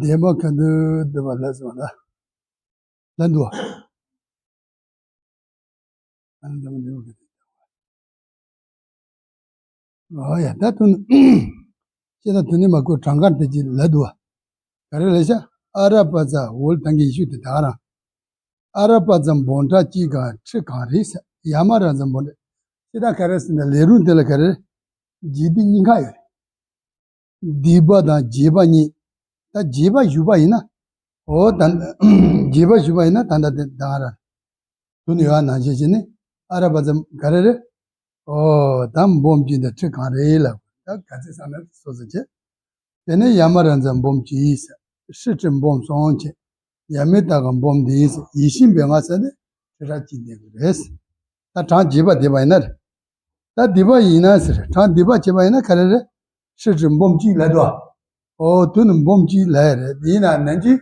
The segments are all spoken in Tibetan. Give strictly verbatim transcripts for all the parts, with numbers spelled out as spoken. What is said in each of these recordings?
བདེན་པ་ག་འདུག་བསྡུ་བ་ལ་སོང་ལ། ལ་འདུག་བ། ཨ་ནི་འདི་མ་འདི་མ་ག་འདུག་ཨོ་ཡ། ད་དུ་ནི་ཅེ་ད་དུ་ནི་མ་ཀོ་གྲངས་ཀར་དེ་ཅི་ལ་འདུག་བ། ག་རེ་ལ་ཤ། ཨ་ར་པ་ཙ་འོལ་ཐང་གི་ཡེ་ཤུ་དེ་ད་རང་། ཨ་ར་པ་ཙ་འབོམ་ཕྲག་གཅིག་གང་ཁྲི་གང་རེད་ས། ཡ་མ་ར་ཙ་འབོམ་ཕྲག་ཅེ་ད་ག་རེ་ཟེར་ན་ལས་རུང་དེ་ལ་ག་རེ། རྗེས་འདེད་གཉིས་ཀ་ཡོད་རེད། སྡིག་པ་དང་རྗེས་དཔག་གཉིས། ད་རྗེས་དཔག་ཞུས་པ་ཡིན་ན། འོ་ད། རྗེས་དཔག་ཞུས་པ་ཡིན་ན་ད་ལྟ་དེ་ད་ག་ར། དུ་ནི་ཡོད་ནང་བཞིན་བྱས་ནས་ཨ་ར་པ་ཙ་ག་རེ་རེད། འོ་ད་འབོམ་གཅིག་དང་ཁྲི་གང་རེད་ལབ། ད་ག་ཚོད་བསམ་ན་སོ་སོ་བྱས། དེ་ནས་ཡ་མ་ར་ཙ་འབོམ་གཅིག་ཟེར། ཧྲི་ཁྲི་འབོམ་གསུམ་བྱས། ཡ་མེ་ད་ག་འབོམ་འདི་ཟེར། ཡེ་ཤེས་པའི་ང་ཟེར་ནས་ཁྲི་ཕྲག་གཅིག་འདེད་དགོས་རེད། ད་གྲངས་རྗེས་དཔག་བསྡུས་པ་ཡིན་ན་རེད། ད་བསྡུས་པ་ཡིན་ན་ཟེར། གྲངས་བསྡུས་པ་བྱས་པ་ཡིན་ན་ག་རེ་རེད། ཧྲི་ཁྲི་འབོམ་གཅིག་ལབ་འདུག་ཨ། འོ་དུ་ནི་འབོམ་གཅིག་ལབ་ཡ་རེད། དེ་ཡིན་ན་ནན་གྱིས་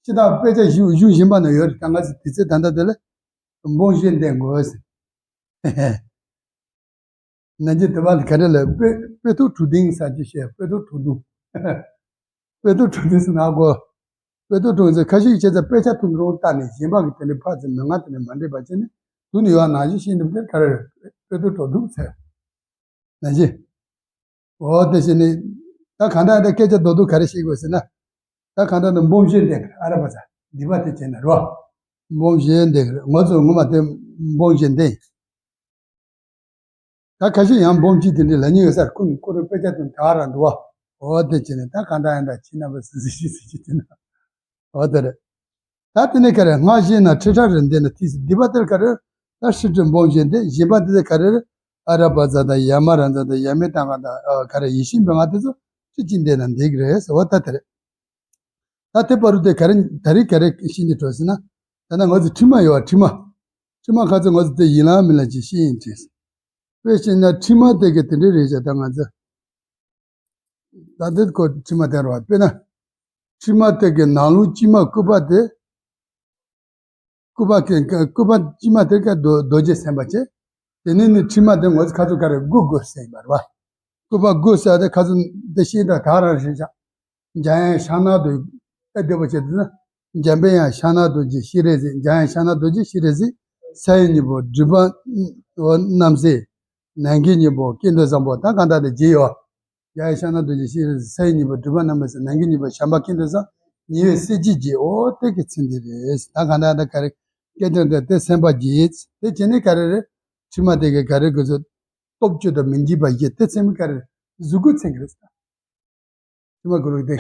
སྤྱི་བཏང་དཔེ་ཆ་ཞུ་ཞུ་བཞིན་པ་ན་ཡོད་རེད། ད་ང་ཚོ་དུས་ཚོད་ད་ལྟ་དེ་ལ་འབོམ་བཞི་འདེད་དགོས་ཟེར། ནན་གྱིས་དེ་བ་ལ་ག་རེ་ལ་དཔེ་དཔེ་ཐོ་གྲུབ་སྟེང་ཟེར་གྱི་བཤད། དཔེ་ཐོ་གྲུབ་སྟེང་། དཔེ་ཐོ་གྲུབ་སྟེང་ཟེར་ན་གོ། དཔེ་ཐོ་གྲུབ་ཚེ་ཁ་ཤས་ཁྱེད་ཚོ་དཔེ་ཆ་ཐུང་ཐུང་བལྟས་ནས་གཞན་པ་གི་དེ་འདྲའི་ཕར་ཚུར་མི་ང་དེ་ནས་མ་འདྲེས་པ་བྱས་ནས་དུ་ནི་ཡོད་ནང་བཞིན་ཤེས་འདུག་དེ་ག་རེ་རེད། དཔེ་ཐོ་གྲུབ་འདུག་ཟེར། ནང་བཞིན། འོ་དེ་བྱས་ནས་ད་གང་ལྟར་ད་སྐད་ཆ་རྡོག་རྡོག་ག་རེ་བཤད་དགོས་ཟེར་ན། ད་གང་ལྟར་ད་འབོམ་བཞི་འདེད་གི་རེད། ཨ་ར་པ་ཙ་བསྡུས་པ་དེ་བྱས་ན་རོ། འབོམ་བཞི་འདེད་གི་རེད། ང་ཚོ་ངོ་མ་དེ་འབོམ་བཞི་འདེད། ད་ཁ་ཤས་ཡང་འབོམ་གཅིག་དེ་འདྲའི་ལབ་མཁན་ཡོད་ས་རེད། ཁོ་ཁོ་རང་དཔེ་ཆ་དེ་ད་རང་འདུག་བ། འོ་དེ་བྱས་ནས་ད་གང་ལྟར་ཡང་ད་ཁྱེད་རྣམ་པ་སུ་སུ་ཤི་སུ་ཤི་དེ་ན། འོ་དེ་རེད། ད་དེ་ནས་ག་རེ་སྔ་ཕྱི་ན་ཁྲི་ཕྲག་རེ་འདེད་ན་ཐིག་སི་བསྡུས་པ་དེར་ག་རེ། ད་ཧྲི་ཁྲི་འབོམ་བཞི་འདེད། གཞན་པ་དེ་ཚོ་ག་རེ་རེད། ཨ་ར་པ་ཙ་དང་ཡ་མ་ར་ཙ་དང་ཡ་མེ་ད་ག་དང་ག་རེ་ཡེ་ཤེས་པའི་ང་དེ་ཚོ་ཁྲི་གཅིག་འདེད་ན་འདེད་གི་རེད་ཟེར་བ་ད་དེ་རེད། ད་དེ་བར་དུ་དེ་ག་རེ་ད་རེས་ག་རེ་ཤེས་ཀྱི་འགྲོ་ཟེར་ན། ད་ནང་ང་ཚོ་ཁྲི་མ་ཡོད་བ། ཁྲི་མ། ཁྲི་མ་ཁ་ཚོ་ང་ཚོ་དེ་ཡིན་ལ་མིན་ལ་ཅིག་ཤེས་ཡིན་དྲིས། དཔེ་བཤད་ན་ཁྲི་མ་དེ་གི་དེ་འདྲའི་རེད་བྱ། ད་ང་ཚོ་ད་འདི་ཁོ་ཁྲི་མ་དེ་རེད་བ། དཔེར་ན་ཁྲི་མ་དེ་གི་ནང་ལོགས་དཀྱིལ་མ་སྐུད་པ་དེ། སྐུད་པ་གི་སྐུད་པ་དཀྱིལ་མ་དེ་ག་རྡོ་རྡོ་རྗེ་སེམས་དཔའ་བྱས། དེ་ནས་ནི་ཁྲི་མ་དེ་ངོ་ཚ་ཁ་ཚོ་ག་རེ་དགུ་དགུ་ཟེར་བ་རེད་བ། སྐུད་པ་དགུ་ཟེར་དེ་ཁ་ཚོ་འདི་ཤེས་ད་ག་རང་རེད་བྱ། འཇམ་དབྱངས་ཕྱག་ན་རྡོ་ཨེ་བསྡུས་པ་བྱས་དུས་ན། འཇམ་པའི་དབྱངས་ཕྱག་ན་རྡོ་རྗེ་ཤེས་རབ་གཟིགས། འཇམ་དབྱངས་ཕྱག་ན་རྡོ་རྗེ་ཤེས་རབ་གཟིགས། ས་ཡི་སྙིང་པོ་སྒྲིབ་པ་རྣམ་སེལ། ནམ་མཁའི་སྙིང་པོ་སྐྱེ་འགྲོ་བཟང་པོ། ད་གང་ལྟར་དེ་རྗེས་ཡོད། འཇམ་དབྱངས་ཕྱག་ན་རྡོ་རྗེ་ཤེས་རབ་གཟིགས། ས་ཡི་སྙིང་པོ་སྒྲིབ་པ་རྣམ་སེལ། ནམ་མཁའི་སྙིང་པོ་བྱམས་པ་སྐྱེ་འགྲོ་བཟང་། ཉེ་བའི་སྲས་བརྒྱད་རྗེ། འོ་དེ་གི་མཚན་དེ་རེད། ད་གང་ལྟར་ད་ག་རེ་སྐད་ཆ་འདི་དེ་སེམས་དཔའ་བརྒྱད། དེ་བྱས་ནས་ག་རེ་རེད། ཁྲི་མ་དེ་གི་ག་རེ་དགོས་ཚོད། སྟོབས་བཅུ་དང་མི་འཇིགས་པ་བཞི། དེ་ཚང་མ་ག་རེ་རེད། གཟུགས་སྐུ་མཚོན་གི་རེད། ཁྲི་མ་གུ་རུ་དེ།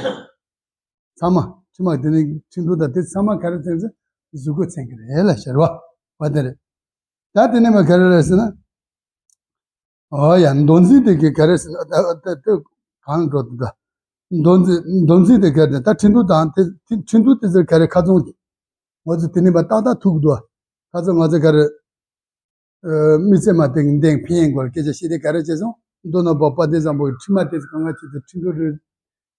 ཚང་མ་ཁྲི་མ་དེ་ནི་ཁྲི་འདུ་དང་དེ་ཚང་མ་ག་རེ་མཚོན་ཚེ་གཟུགས་སྐུ་མཚོན་གི་རེད་ལ་ཤར་བ། བ་དེ་རེད། ད་དེ་ནས་མ་ག་རེ་རེད་ཟེར་ན། ཨོ་ཡ། མདོ་འཛིན་དེ་གི་ག་རེ་ཟེར་ན་ད་ད་ད་གང་འགྲོ་འདུག་ད། མདོ་འཛིན་མདོ་འཛིན་དེ་ག་རེ་ད་ཁྲི་འདུ་དང་དེ་ཁྲི་འདུ་དེ་ཚོ་ག་རེ་ཁ་ཚོན། ང་ཚོ་དེ་ནས་མ་ཏག་ཏག་ཐུག་འདུག་ཁ་ཚོན་ང་ཚོ་ག་རེ། ཨ། མི་ཚེ་མ་སྟེང་འདེང་འཕེན་ཡིན་སྐོར་སྐད་ཆ་བཤད་དེ་ག་རེ་བྱས་སོང་། མདོ་ནང་པ་དཔལ་ལྡན་བཟང་པོ་གི་ཁྲི་མ་དེ་ཚོ་གང་ག་ཅིག་ཏུ་ཁྲི་འདུ་རེད།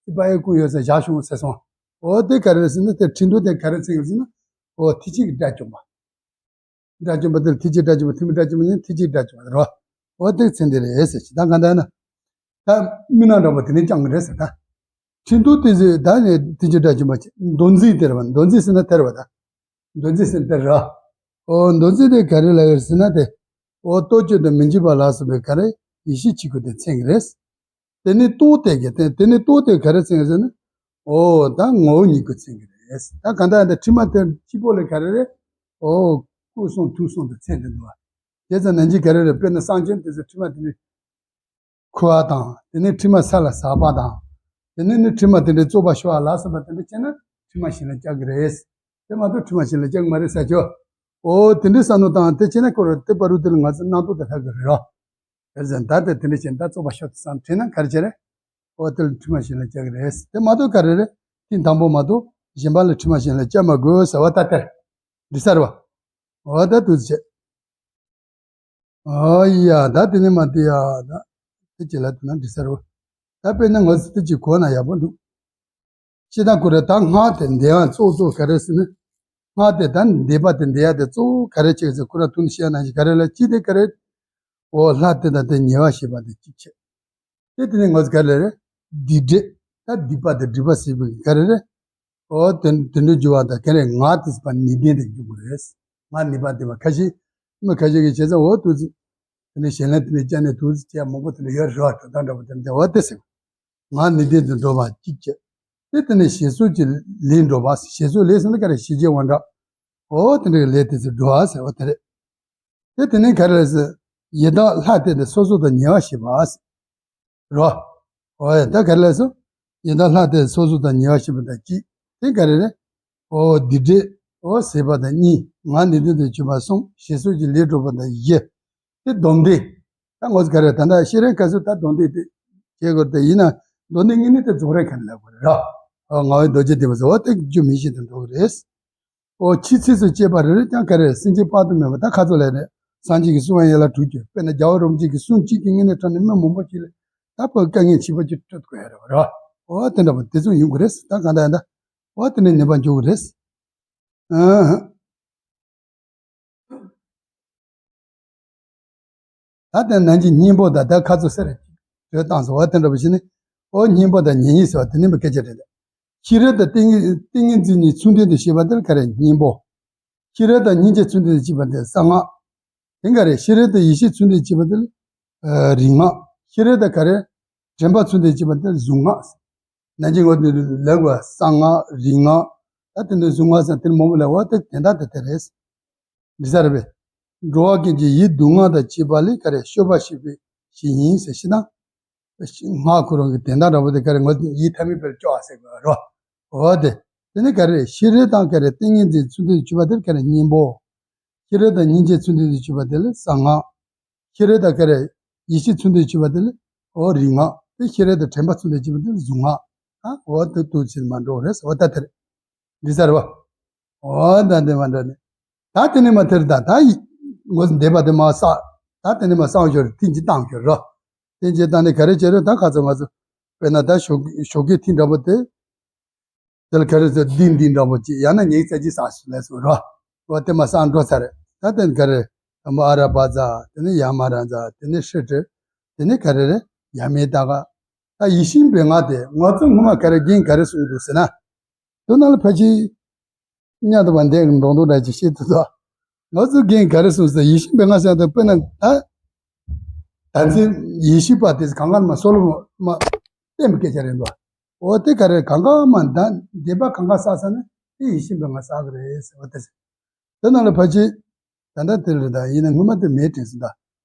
སྲིད་པ་ཨེ་ཀུན་ཡོད་ས་བཞག་བྱུང་ཟེར་སོང་། འོ་དེ་ག་རེ་རེད་ཟེར་ན་དེ་ཁྲི་འདུ་དེ་ག་རེ་མཚོན་གི་ཟེར་ན། འོ་ཐེག་ཆེན་གྱི་དགྲ་བཅོམ་པ། དགྲ་བཅོམ་པ་དེ་ལ་ཐེག་ཆེན་དགྲ་བཅོམ་པ་ཐེག་དམན་དགྲ་བཅོམ་པ་ཡིན་ཐེག་ཆེན་དགྲ་བཅོམ་པ་རེད་བ། འོ་དེ་མཚོན་དེ་རེད་ཟེར་ཅི་ད་ག་འདྲ་ན། ད་མི་སྣ་འདྲ་པོ་དེ་ནས་བསྐྱངས་གི་རེད་ཟེར་ད། ཁྲི་འདུ་དེ་ཚོས་ད་ནས་ཐེག་ཆེན་དགྲ་བཅོམ་པ་མདོ་འཛིན་དེ་རེད་བ། མདོ་འཛིན་ཟེར་ན་དེ་རེད་བ་ད། མདོ་འཛིན་ཟེར་དེ་ར། ཨོ་མདོ་འཛིན་དེ་ག་རེ་ལབ་ཡོད་ཟེར་ན་དེ། ཨོ་སྟོབས་བཅུ་དང་མི་འཇིགས་པ་ལ་སོགས་པའི་ག་རེ་ཡེ་ཤེས་ཆོས་སྐུ་དེ་མཚོན་གྱི་རེད། དེ་ནི་རྟོགས་དེ་གི་དེ་དེ་ནི་རྟོགས་དེ་ག་རེ་མཚོན་གྱི་ཟེར་ན། ཨོ་ད་ངོ་བོ་ཉིད་སྐུ་མཚོན་གྱི་རེད། ད་ག་འདྲ་ཡང་ད་ཁྲི་མ་དེ་སྤྱི་པོ་ལ་ག་རེ་རེད། ཨོ་སྐུ་གསུམ་ཐུགས་གསུམ་དུ་མཚོན་དེ་འདུག་བ། དེ་ཙམ་ནང་བཞིན་ག་རེ་རེད། དཔེར་ན་གསང་ཆེན་དེ་ཚོ་ཁྲི་མ་དེ་ནི། ཁུ་བ་དང་། དེ་ནས་ཁྲི་མ་ས་ལ་ཟགས་པ་དང་། དེ་ནས་ནི་ཁྲི་མ་དེ་འདྲའི་བཙོག་པ་ཤོར་བ་ལ་སོགས་པ་དེ་འདྲ་བྱས་ན་ཁྲི་མ་གཞན་ལ་བཅག་གི་རེད། དེ་མ་གཏོགས་ཁྲི་མ་གཞན་ལ་བཅག་གི་མ་རེད་ཟེར་ཆོག་ཨོ་དེ་འདྲའི་བསམ་བློ་བཏང་དེ་བྱས་ན་ཁོ་རང་དེ་བར་དུ་དེ་ལ་ང་ཚོ་སྣང་དོགས་དེ་ལྷག་གི་རེད་རོ། དེར་ཟེར་ད་དེ་དེ་འདྲ་བྱས་ན་ད་བཙོག་པ་ཤོར་དུ་བསམ་དྲན་ན་ག་རེ་བྱས་རེད། ཨོ་དེ་ལ་ཁྲི་མ་གཞན་ལ་བཅག་གི་རེད། དེ་མ་གཏོགས་ག་རེ་རེད། ཁྲི་དང་པོ་མ་གཏོགས་གཞན་པ་ལ་ཁྲི་མ་གཞན་ལ་བཅག་མ་དགོས་ཟེར་བ་ད་དེར། འདི་ཟེར་བ། ཨོ་ད་དུ་བྱས། ཨོ་ཡ་ད་དེ་ནས་མ་དེ་ཡ་ད་དེ་ཅི་ལ་དེ་ན་འདི་ཟེར་བ། ད་དཔེར་ན་ང་ཚོ་དེ་ཅི་གོ་ན་ཡག་པོ་འདུག་ཅི་ད་ཁོ་རེ་ད་སྔགས་དེ་འདི་ཡང་གཙོ་གཙོ་ག་རེ་ཟེར་ན། སྔགས་དེ་ད་འདི་པ་དེ་འདི་ཡ་དེ་གཙོ་ག་རེ་ཅིག་ཟེར་ཁོ་ར་ཐུན་བཤད་ན་ཞིག་ག་རེ་ལ་ཅི་དེ་ག་རེ། ཨོ་ལྷ་དེ་དང་དེ་ཉེ་བ་ཞེས་པ་དེ་གཅིག་བྱས། དེ་དེ་ནས་ང་ཚོ་ག་རེ་རེད། སྡིག་སྒྲིབ། ད་སྡིག་པ་དེ་སྒྲིབ་པ་ཟེར་བའི་ག་རེ་རེད། འོ་དེ་དེ་འདྲ་འགྱུར་བ་དང་ག་རེ་ང་དེ་ཚོ་ཕར་ནུས་ལྡན་དུ་འགྱུར་དགོས་རེད། ང་ནུས་པ་ལྡན་པ་ཁ་ཤས་མི་ཁ་ཤས་ཀྱིས་བྱས་ཙང་འོ་དུས་ཚོད་དེ་འདྲ་ཞལ་ལན་དེ་འདྲ་བསྐྱལ་ནས་དུས་ཚོད་བྱས་མང་པོ་དེ་འདྲ་ཡོད་རེད་བ། དོན་དག་འདྲ་པོ་དེ་འདྲ་འོ་དེ་ཟེར། ང་ནུས་ལྡན་དུ་འགྲོ་བ་གཅིག་བྱས། དེ་དེ་ནས་ཞེ་སོགས་ཀྱི་ལས་འགྲོ་བ། ཞེ་སོགས་ལས་ཟེར་ན་ག་རེ་ཞེ་བཅད་དབང་དྲག་འོ་དེ་འདྲའི་ལས་དེ་ཚོ་འགྲོ་བ་ཟེར་བ་དེ་རེད། དེ་དེ་ནས་ག་རེ་ཟེར། ཡི་དྭགས་ལྷ་དེ་དེ་སོ་སོ་དང་ཉེ་བར་བྱེད་པ་ཟེར། རོ། འོ་ཡ་ད་ག་རེ་ལས་སོ། ཡི་དྭགས་ལྷ་དེ་སོ་སོ་དང་ཉེ་བར་བྱེད་པ་དང་གཅིག་དེ་ག་རེ་རེད། འོ་སྡིག་སྒྲིབ། འོ་ཟད་པ་དང་གཉིས། ང་ནུས་ལྡན་དུ་གྱུར་པ་གསུམ། ཞེ་སོགས་ཀྱི་ལས་འགྲོ་བ་དང་བཞི། དེ་སྡོམ་ལྡན། ད་ངོ་ཚ་ག་རེ་ད་ལྟ་ཤེས་རན་ག་ཚོད་ད་སྡོམ་ལྡན་དེ་བྱེད་དགོས་དེ་ཡིན་ན་སྡོམ་ལྡན་དངོས་གནས་དེ་རྫོགས་རན་ག་ལ་དགོས་རེད་ར། འོ་ང་བའི་རྡོ་རྗེ་ལྡན་པ་ཟེར་བ་དེ་རྒྱུ་མི་ཤེས་དུ་འགྲོ་གི་རེད། འོ་ཕྱི་ཚིགས་སུ་བཅད་པ་རེ་རེ་ཀྱང་ག་རེ་སེམས་ཅན་དཔག་ཏུ་མེད་པ་ད་ཁ་ཚོ་ལས་རེད། སངས་རྒྱས་ཀྱི་གསུང་བ་ཡན་ལག་དྲུག་ཅུ་དཔེར་ན་རྒྱལ་བ་རིན་པོ་ཆེ་གི་གསུང་གཅིག་གི་ངོས་ནས་དྲངས་ནས་མི་མང་པོ་ཅིག་ལ་ད་བོད་དཀའ་ངལ་ཆེ་པོ་ཅིག་སྤྲོད་དགོས་ཡ་རེད་བ་ར། འོ་དེ་འདྲ་པོ་དེ་ཚོ་ཡོང་གི་རེད། ད་གང་ལྟར་ཡིན་ད། འོ་དེ་ནས་ནུས་པ་འཇུག་གི་རེད། ཨང་། ད་ལྟ་ནན་གྱི་སྙིང་པོ་དང་ད་ཁ་ཚུགས་སེ་རེད། བྲོས་བཏང་སོང་བ་དེ་འདྲ་པོ་ཞིག་ནི། ཨོ་སྙིང་པོ་དང་ཉེ་སྙིང་ཟེར་བ་དེ་ནི་མི་སྐད་ཆ་རེད། ཤེས་རབ་དང་ཏིང་ངེ་ཏིང་ངེ་འཛིན་གཉིས་ཚུལ་ལྡན་དུ་བྱེད་པ་དེ་ལ་ག་རེ་སྙིང་པོ། ཤེས་རབ་དང་སྙིང་རྗེ་ཚུལ་ལྡན་དུ་བྱེད་པ་དེ་གསང་སྔགས། དེ་ག་རེ་ཤེས་རབ་དང་ཡེ་ཤེས་ཚུལ་ལྡན་དུ་བྱེད་པ་དེ་ལ་རིག་སྔགས། ཤེས་རབ་དང་ག་རེ་དྲན་པ་ཚུལ་ལྡན་དུ་བྱེད་པ་དེ་ལ་གཟུངས་སྔགས། ནན་གྱི་ངོ་དེ་ལེགས་པ་གསང་སྔགས་རིག་སྔགས། ད་དེ་འདྲ་གཟུངས་སྔགས་ཟེར་དེ་མང་པོ་ལ་འོ་དེ་དེ་འདྲ་དེ་དེ་རེད། འདི་ས་རེད་པས། འགྲོ་བ་ཀུན་གྱི་ཡིད་སྡུག་བསྔལ་དང་བཅས་པ་ལས་ག་རེ་སྐྱོབ་པར་བྱེད་པའི་ཞིག་ཡིན་ཟེར་ཞེ་ན། སྔགས་ཁོ་རང་གི་དོན་དག་འདྲ་པོ་དེ་ག་རེ་ངོ་ཡིད་ཐ་མལ་པའི་སྐྱོ་བ་ཟེར་དགོས་རོ། འོ་དེ། དེ་ནི་ག་རེ་ཤེས་རབ་དང་ག་རེ་ཏིང་ངེ་འཛིན་ཚུལ་ལྡན་དུ་གྱུར་པ་དེར་ག་རེ་སྙིང་པོ། ཤེས་རབ་དང་སྙིང་རྗེ་ཚུལ་ལྡན་དུ་གྱུར་པ་དེ་ལ་གསང་སྔགས། ཤེས་རབ་དང་ག་རེ་ཡེ་ཤེས་ཚུལ་ལྡན་དུ་གྱུར་པ་དེ་ལ་འོ་རིག་སྔགས། དེ་ཤེས་རབ་དང་དྲན་པ་ཚུལ་ལྡན་དུ་གྱུར་པ་དེ་ལ་གཟུངས་སྔགས། ཨ་འོ་དེ་དུ་ཕྱིར་མ་འགྲོ་རེད་ཟེར་བ་ད་དེ་རེད། འདི་ས་རེད་བ། འོ་ད་འདི་མ་འདྲ་ནི། ད་དེ་ནི་མ་དེར་ད་ད་ཡི་ངོ་འདས་པ་དེ་མ་བསགས། ད་དེ་ནི་མ་བསགས་ཞོར་ཐིན་གྱི་བཏང་ཞོར་རོ། ཐིན་གྱི་བཏང་ནི་ག་རེ་བྱེད་རོ། ད་ག་ཚོད་ང་ཚོ་དཔེར་ན་ད་ཞོགས་ཞོགས་ཀའི་ཐིན་འདྲ་པོ་དེ། དེ་ལ་ག་རེ་ཟེར་འདི་འདི་འདྲ་པོ་ཅིག་ཡང་ན་ཉིག་ཙག་ཅིག་བསགས་སུ་ལས་སོ་རོ། འོ་དེ་མ་བསགས་འགྲོ་ཚར་རེད། ད་དེ་ག་རེ་དམ་པ་ཨ་ར་བ་ཛ། དེ་ནི་ཡ་མ་ར་ཛ། དེ་ནི་ཧྲི་ཀྲི། དེ་ནི་ག་རེ་རེད། ཡ་མེ་ད་ག་ད་ཡིད་བཞིན་པའི་ངག་དེ་ང་ཚོ་སྔོན་མ་ག་རེ་རྒན་ག་རེ་གསུངས་འདུག་ཟེར་ན། དོན་དག་ལ་ཕལ་ཆེར་སྙན་དུ་བ་འདས་ཀྱི་མདོག་མདོག་འདྲ་ཅིག་བཤད་ཐུབ་ཐུབ། ང་ཚོ་རྒན་ག་རེ་གསུངས་ཟེར་ཡིད་བཞིན་པའི་ངག་ཟེར་དུས་དཔེར་ན་ད། ད་ཚེ་ཡིད་བཞིན་པ་དེ་གང་ག་ལ་མ་སོ་ལོ་མ་བསྟན་པའི་སྐད་ཆ་རེད་འདུག་འོ་དེ་ག་རེ་གང་ག་མ་ད་འདས་པ་གང་ག་བསགས་ས་ནི་དེ་ཡིད་བཞིན་པའི་ངག་བསགས་གི་རེད་ཟེར་བ་དེ་ཟེར། དེ་ནང་ལ་ཕལ་ཆེར་ད་ལྟ་དེ་རེད། ད་ཡིན་ན་སྔོན་མ་དེ་མེད་དྲན་སོང་ད།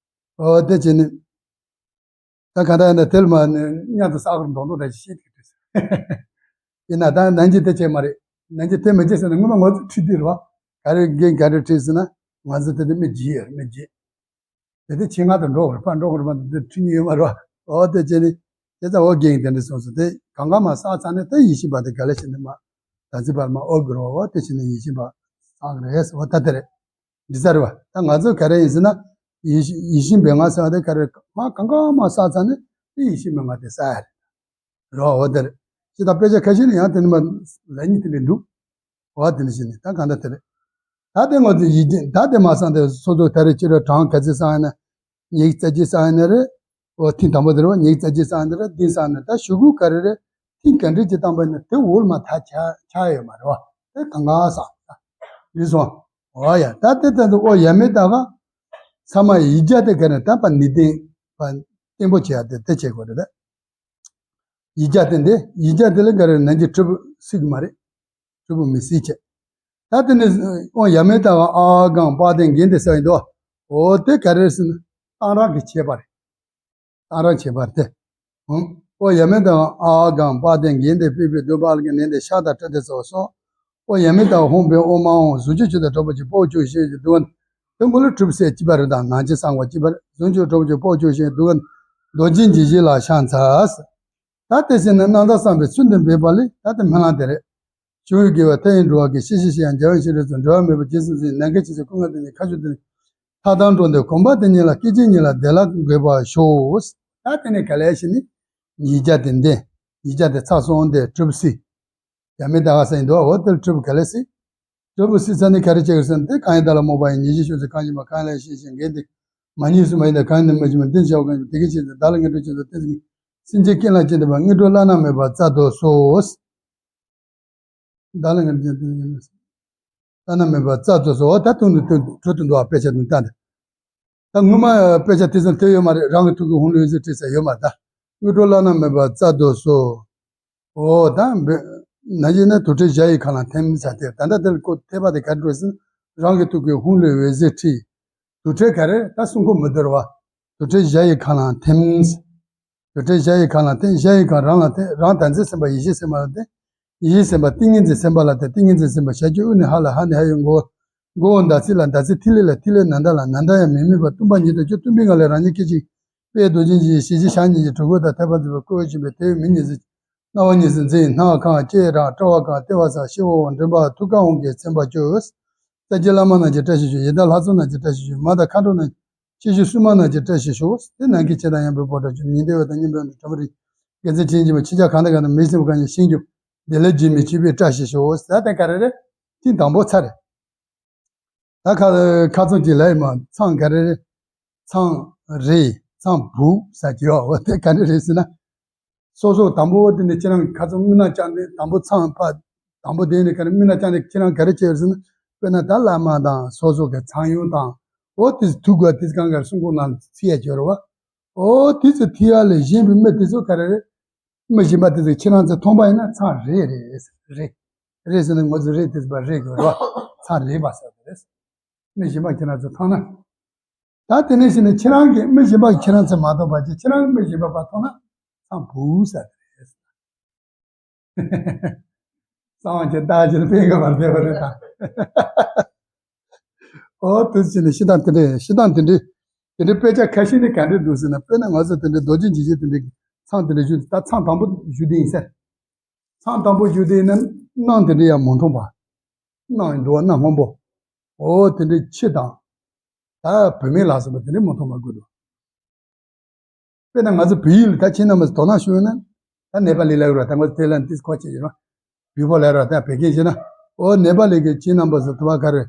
འོ་དེ་བྱས་ནས། ད་ག་ད་ཡིན་ན་དེ་ལ་མ་ནི་མཉམ་དུ་ས་ཁུར་མདོག་མདོག་འདྲ་ཞིག་ཤེས་ཐུབ་ཀྱི་རེད། ཡིན་ན་ད་ནན་གྱི་དེ་བྱས་མ་རེད། ནན་གྱི་དེ་མི་བྱེད་ཟེར་ན་སྔོན་མ་ང་ཚོ་ཁྲིད་དུས་རེད་བ། ག་རེ་རྒན་ག་རེ་ཁྲིད་ཟེར་ན་ང་ཚོ་དེ་དེ་མི་བརྗེད་ཡོད་མི་བརྗེད། དེ་དེ་ཆེད་མངགས་དུ་འགྲོ་དགོས་རེད། ཕར་འགྲོ་དགོས་རེད། མ་དེ་ཁྲིད་མྱོང་ཡོད་མ་རེད་བ། འོ་དེ་བྱས་ནས་དེ་ཚ་འོ་རྒན་དེ་འདྲ་སོང་སོང་དེ་གང་ག་མ་བསགས་ཚར་ནས་དེ་ཡིད་བཞིན་པ་དེ་ག་ལེ་ཞིག་ནས་མ་ད་ཚིག་བར་མ་ཨོ་གི་རོ། འོ་དེ་བྱས་ནས་ཡིད་བཞིན་པ་བསགས་རེད་ཟེར་བ་ད་དེ་རེད། འདི་ཚ་རེད་བ། ད་ང་ཚོ་ག་རེ་ཡིན་ཟེར་ན། ཡིད་བཞིན་ཡིད་བཞིན་པའི་ངག་ཟེར་བ་དེ་ག་རེ་མ་གང་གང་མ་བསགས་ཚར་ནས་དེ་ཡིད་བཞིན་པའི་ངག་དེ་བསགས་ཡ་རེད། རོ་འོ་དེ་རེད། ཅི་ད་དཔེ་ཆ་ཁ་ཤས་ནི་ཡང་དེ་ནི་མ་ལ་ཉིད་དེ་འདྲ་འདུག་འོ་དེ་འདྲ་བྱས་ནས་ད་གང་ལྟར་དེ་རེད། ད་དེ་ང་ཚོ་ཡིད་བཞིན་ད་དེ་མ་བསགས་དེ་སོ་སོ་ད་རེ་ཅི་རེད་གྲངས་ག་ཚོད་བསགས་ཡིན་ན། ཉིག་ཙག་ཅིག་བསགས་ཡིན་ན་རེད། འོ་ཐེངས་དང་པོ་དེ་རེད་བ། ཉིག་ཙག་ཅིག་བསགས་ཡིན་ན་རེད། བདུན་བསགས་ཡིན་ན་རེད། ད་ཞུ་གུ་ག་རེ་རེད། ཐེངས་ག་འདྲ་ཅིག་བཏང་པ་ཡིན་ན་དེ་འོག་ལ་མ་ཐག་ཆགས་ཆགས་ཡོད་མ་རེད་བ། དེ་གང་ག་བསགས་ད་འདི་སོང་། འོ་ཡ་ད་དེ་ལྟ་དུ་འོ་ཡ་མེད་ད་ག་ཚང་མ་ཡིད་བྱ་དེ་ག་ནས་ད་པ་ནི་བརྟན་པ་བརྟན་པོ་བྱེད་ཡ་དེ་དེ་བྱེད་དགོས་རེད། ཡིད་བྱ་དེ་འདི་ཡིད་བྱ་དེ་ལ་ག་རེ་ནན་གྱི་གྲུབ་སྲིད་གི་མ་རེད། གྲུབ་མི་སྲིད་བྱེད། ད་དེ་ནི་ཨོ་ཡ་མེད་ད་ག་ཨ་གང་པ་དེ་འགན་དེ་ས་ཡིན་དོ། འོ་དེ་ག་རེ་ཟེར་ན་གཏང་རག་གི་ཁྱད་པར་རེད། གཏང་རག་ཁྱད་པར་དེ། ཨོ་ཡ་མེད་ད་ག་ཨ་གང་པ་དེ་འགན་དེ་ཕུད་པའི་སྡུག་པ་ལ་གི་ནན་དེ་ཤ་དང་ཁྲག་དེ་ཚོ་སོ། ཨོ་ཡ་མེད་ད་ག་ཧོང་པའི་ཨོ་མ་ཨོ་གཟུགས་ཅན་ཆོས་དང་གྲོགས་པོ་ཅིག་པོ་ཅུ་ཤེས་ཀྱི་སྡུག་དེ་མགོ་ལ་གྲུབ་སའི་སྤྱི་པ་རེད། དང་ནང་ཆེན་གསང་བ་སྤྱི་པ་རེད། གཟུགས་ཅན་གྲོགས་པོ་ཅིག་པོ་ཅུ་ཤེས་སྡུག་རྡོ་རྗེ་འཇིགས་བྱེད་ལ་ཕྱག་འཚལ། ད་དེ་བཞིན་ནི་རྣམ་དག་བསམ་པའི་ཚུལ་འདི་འབད་པ་ལས་ད་དེ་སྨོན་ལམ་དེ་རེད། ཆུ་བོའི་དགེ་བ་མཐའ་ཡས་འགྲོ་བ་ཀུན། ཤེས་བྱའི་ཤེས་ཡང་རྒྱལ་བ་ཤེས་རབ་གསུམ། འབྲལ་བ་མེད་པ་རྗེས་སུ་འཛིན། ནམ་མཁའི་ཆུ་ཚོད་ཀུན་དགའ་དེ་ཉིད། ཁ་ཕྱོགས་དེ་ཉིད་ཐག་དང་འགྲོ་འདོད་གོམ་པ་དེ་ཉིད་ལ། སྐད་ཅིག་ཉིད་ལ་བདེ་བླག་འགོད་པར་ཤོག་ད་དེ་ནས་ག་ལས་ཤི་ནི། ཡིད་བྱ་དེ་འདི། ཡིད་བྱ་དེ་ཚར་སོང་དེ་གྲུབ་སྲིད། ཡ་མེད་ད་ག་ས་ཡིན་དོ། འོ་དེར་གྲུབ་ག་ལས་སྲིད། གྲུབ་སྲིད་ས་ནི་ག་རེ་བྱེད་དགོས་ཟེར་ན་དེ་གང་ཡིན་བདག་ལ་རྨོངས་པ་ཡིས། ཉེར་ཞི་ཤུགས་ཀྱིས་གང་ཞིག་མ། གང་ལས་ཤེས་ཤིང་འགལ་འདི། མ་ཉིད་སུ་མ་ཡིན་ཏེ་གང་ཡིན་མ་ཞི་མ། འདི་བྱ་བ་གང་ཞིག་དེ་སྐད་ཅེས་ཏེ། བདག་ལ་ངན་འགྲོ་ཅན་དུ་བསྟན་ཟིན། སེམས་ཅན་རྐྱེན་ལ་བརྟེན་ཏེ་པ། ངན་འགྲོ་བླ་ན་མེད་པར་སྩལ་དུ་གསོལ། བདག་ལ་ངར་བྱེད་དུ་ཡིན། བླ་ན་མེད་པ་རྩ་རྫོགས་སོ། འོ་ད་དུང་དུ་དུང་དུ་གྲོལ་དུ་འདུག་བ། དཔེ་ཆ་དུང་ལྟ་འདི། ད་སྔོན་མ་དཔེ་ཆ་དེ་ཚོ་དེ་ཡོད་མ་རེད། རང་གི་ཐུགས་ཀྱི་ཧཱུྃ་ལས་འོད་ཟེར་འཕྲོས་ཟེར་ཡོད་མ་རེད། ད་དངོས་གྲུབ་བླ་ན་མེད་པ་རྩ་རྫོགས་སོ། འོ་ད་འབེ་ན་ཡིན་ན་དུར་ཁྲོད་གཞལ་ཡས་ཁང་ལ་ཐིམ་ཟེར་དེ། ད་ལྟ་དེར་ཁོ་ཐེག་པ་དེ་ག་འགྲོ་ཟིན། རང་གི་ཐུགས་ཀྱི་ཧཱུྃ་ལས་འོད་ཟེར་འཕྲོས། དུར་ཁྲོད་ག་རེ་ད་གསུང་ཁོ་མི་འདོར་བ། དུར་ཁྲོད་གཞལ་ཡས་ཁང་ལ་ཐིམ། དུར་ཁྲོད་གཞལ་ཡས་ཁང་ལ་ཐིམ། གཞལ་ཡས་ཁང་རང་ལ་ཐིམ། རང་བདག་འཛིན་སེམས་དཔའ་ཡེ་ཤེས་སེམས་དཔའ་ལ་ཐིམ། ཡེ་ཤེས་སེམས་དཔའ་ཏིང་ངེ་འཛིན་སེམས་དཔའ་ལ་ཐིམ། ཏིང་ངེ་འཛིན་སེམས་དཔའ་ཞབས་ཀྱུ་དབུ་ནས་ཧ་ལ། ཧ་ནས་ཧ་ཡི་མགོ་བོ། མགོ་བོ་ཟླ་ཚེས་ལ། ཟླ་ཚེས་ཐིག་ལེ་ལ། ཐིག་ལེ་ནཱ་ད་ལ། ནཱ་ད་ཡང་མི་དམིགས་པ། སྟོང་པ་ཉིད་དུ་གྱུར། སྟོང་པའི་ངང་ལས་རང་ཉིད་སྐད་ཅིག་དཔལ་རྡོ་རྗེ་འཇིགས་བྱེད་ཞལ་བཞི་ཕྱག་གཉིས་ཀྱིས་གྲུ་གུ་དང་ཐོད་པ་འཛིན་པ། བསྐོར་བ་བཞིན་པས་དེ་བས་མིག་གཉིས་གཟིགས། རྣ་བ་གཉིས་སུ་འཛིན། སྣ་བ་གང་བ་སྐྱེ་རང་། སྐྲ་བ་གང་བ་ལྟེ་བ་ཟ། ཤེ་བ་བ་མགྲིན་པ་ཐུགས་ཀར་དབང་གིས་མཚན་པར་གྱུར། ས་སྐྱའི་བླ་མ་རྣམས་ཀྱིས་བཀྲ་ཤིས་ཤོག། ཡི་དྭགས་ལྷ་ཚོགས་རྣམས་ཀྱིས་བཀྲ་ཤིས་ཤོག། མ་དང་མཁའ་འགྲོ་རྣམས། ཕྱི་བཞིན་སྲུང་མ་རྣམས་ཀྱིས་བཀྲ་ཤིས་ཤོག། དེ་ནང་གི་ཆོས་དང་མཉམ་པའི་བོ་ཊ་ཅོ། ཉི་ཟླ་འོད་དང་མཉམ་པའི་བྲམ་རིགས། དགེ་མཚན་ཅན་སྦྱིན་པ། ཆོས་ཆོས་གང་དང་གང་དང་མི་ཤིང་བུ་གང་ཞིག་ཤིང་རྒྱུ། བདེ་ལེགས་འཇིགས་མེད་སྤྱོད་པས་བཀྲ་ཤིས་ཤོག། ཟེར་དེ་ག་རེ་རེད། ཐེངས་དང་པོ་ཚར་རེད། ད་ཁ་ཁ་ཚོན་གྱི་ལས་མ་ཚང་ག་རེ་རེད། ཚང་རེད། ཚང་བུ་ཟེར་གྱི་ཡོད། འོ་དེ་ག་རེ་རེད་ཟེར་ན། སོ་སོ་དང་པོ་དེ་ནས་ཁྱེད་རང་ཁ་ཚོན་མི་ན་ཅང་དེ་དང་པོ་ཚང་ཕ། དང་པོ་དེ་ནས་ག་རེ་མི་ན་ཅང་དེ་ཁྱེད་རང་ག་རེ་བྱས་ཟེར་ན། དཔེར་ན་ད་བླ་མ་དང་སོ་སོ་གི་ཚང་ཡོན་དང་། འོ་དེ་ཐུག་ག་དེ་གང་ག་རེ་སྲུང་འཁོར་ནང་ཚིག་ཡ་བྱོས་རོ་བ། འོ་དེ་ཚོ་ཐིག་ཡ་ལས་གཞན་པའི་མི་དེ་ཚོ་ག་རེ་རེད། མི་གཞན་པ་དེ་ཚོ་ཁྱེད་རང་ཚོ་མཐོང་པ་ཡིན་ན་ཚང་རེད་རེད་རེད། རེད་ཟེར་ན་ང་ཚོ་རེད་དེ་ཚོ་པ་རེད་དགོས་རེད་བ། ཚང་རེད་པ་ཟེར་བ་རེད། མི་གཞན་པ་ཁྱེད་རང་ཚོ་མཐོང་ན། ད་དེ་ནས་ཕྱིན་ནས་ཁྱེད་རང་གིས་མི་གཞན་པ་ཁྱེད་རང་ཚོ་མ་མཐོང་པ་ཅིག་ཁྱེད་རང་གིས་མི་གཞན་པ་པ་མཐོང་ན་ཚང་བུ་ཟེར་བ་རེད། གསང་བ་ཅན་བདག་ཅན་དཔེ་འགའ་བར་བསྡད་པ་རེད་ད། ཨོ་དུ་ཕྱིན་ནས་ཤི་སྟངས་དེ་འདྲས། ཤི་སྟངས་དེ་འདྲས། དེ་འདྲའི་དཔེ་ཆ་ཁ་ཤས་ནི་ག་འདྲས་འདུག་ཟེར་ན། དཔེར་ན་ང་ཚོ་དེ་འདྲའི་རྡོ་རྗེ་འཇིགས་བྱེད་དེ་འདྲའི་ཚང་དེ་འདྲ་བཞུགས། ད་ཚང་དང་པོ་བཞུགས་དེ་ཡིན་ཟེར། ཚང་དང་པོ་བཞུགས་དེ་ཡིན་ན་སྣང་དེ་འདྲ་ཡང་མ་མཐོང་པ། སྣང་འགྲོ་བ་སྣ་སྔོན་པོ། ཨོ་དེ་འདྲའི་ཕྱི་དང་། ད་བུད་མེད་ལ་སོགས་པ་དེ་འདྲའི་མ་མཐོང་པ་དགོས་འདུག་དཔེར་ན་ང་ཚོ་བོད་ཡིག་ལ་ད་ཁྱེད་རྣམ་པ་ཚོ་དོ་སྣང་ཞུས་ན། ད་ནེ་པ་ལི་ལབ་ར། ད་ང་ཚོ་ཐའི་ལན་ཏིས་ཁོ་ཆེ་ཡིན་ར། བོད་པ་ལབ་ར། ད་བོད་སྐད་བཤད་ན། ཨོ་ནེ་པ་ལི་གི་ཁྱེད་རྣམ་པ་ཚོ་དུ་བ་ག་རེ།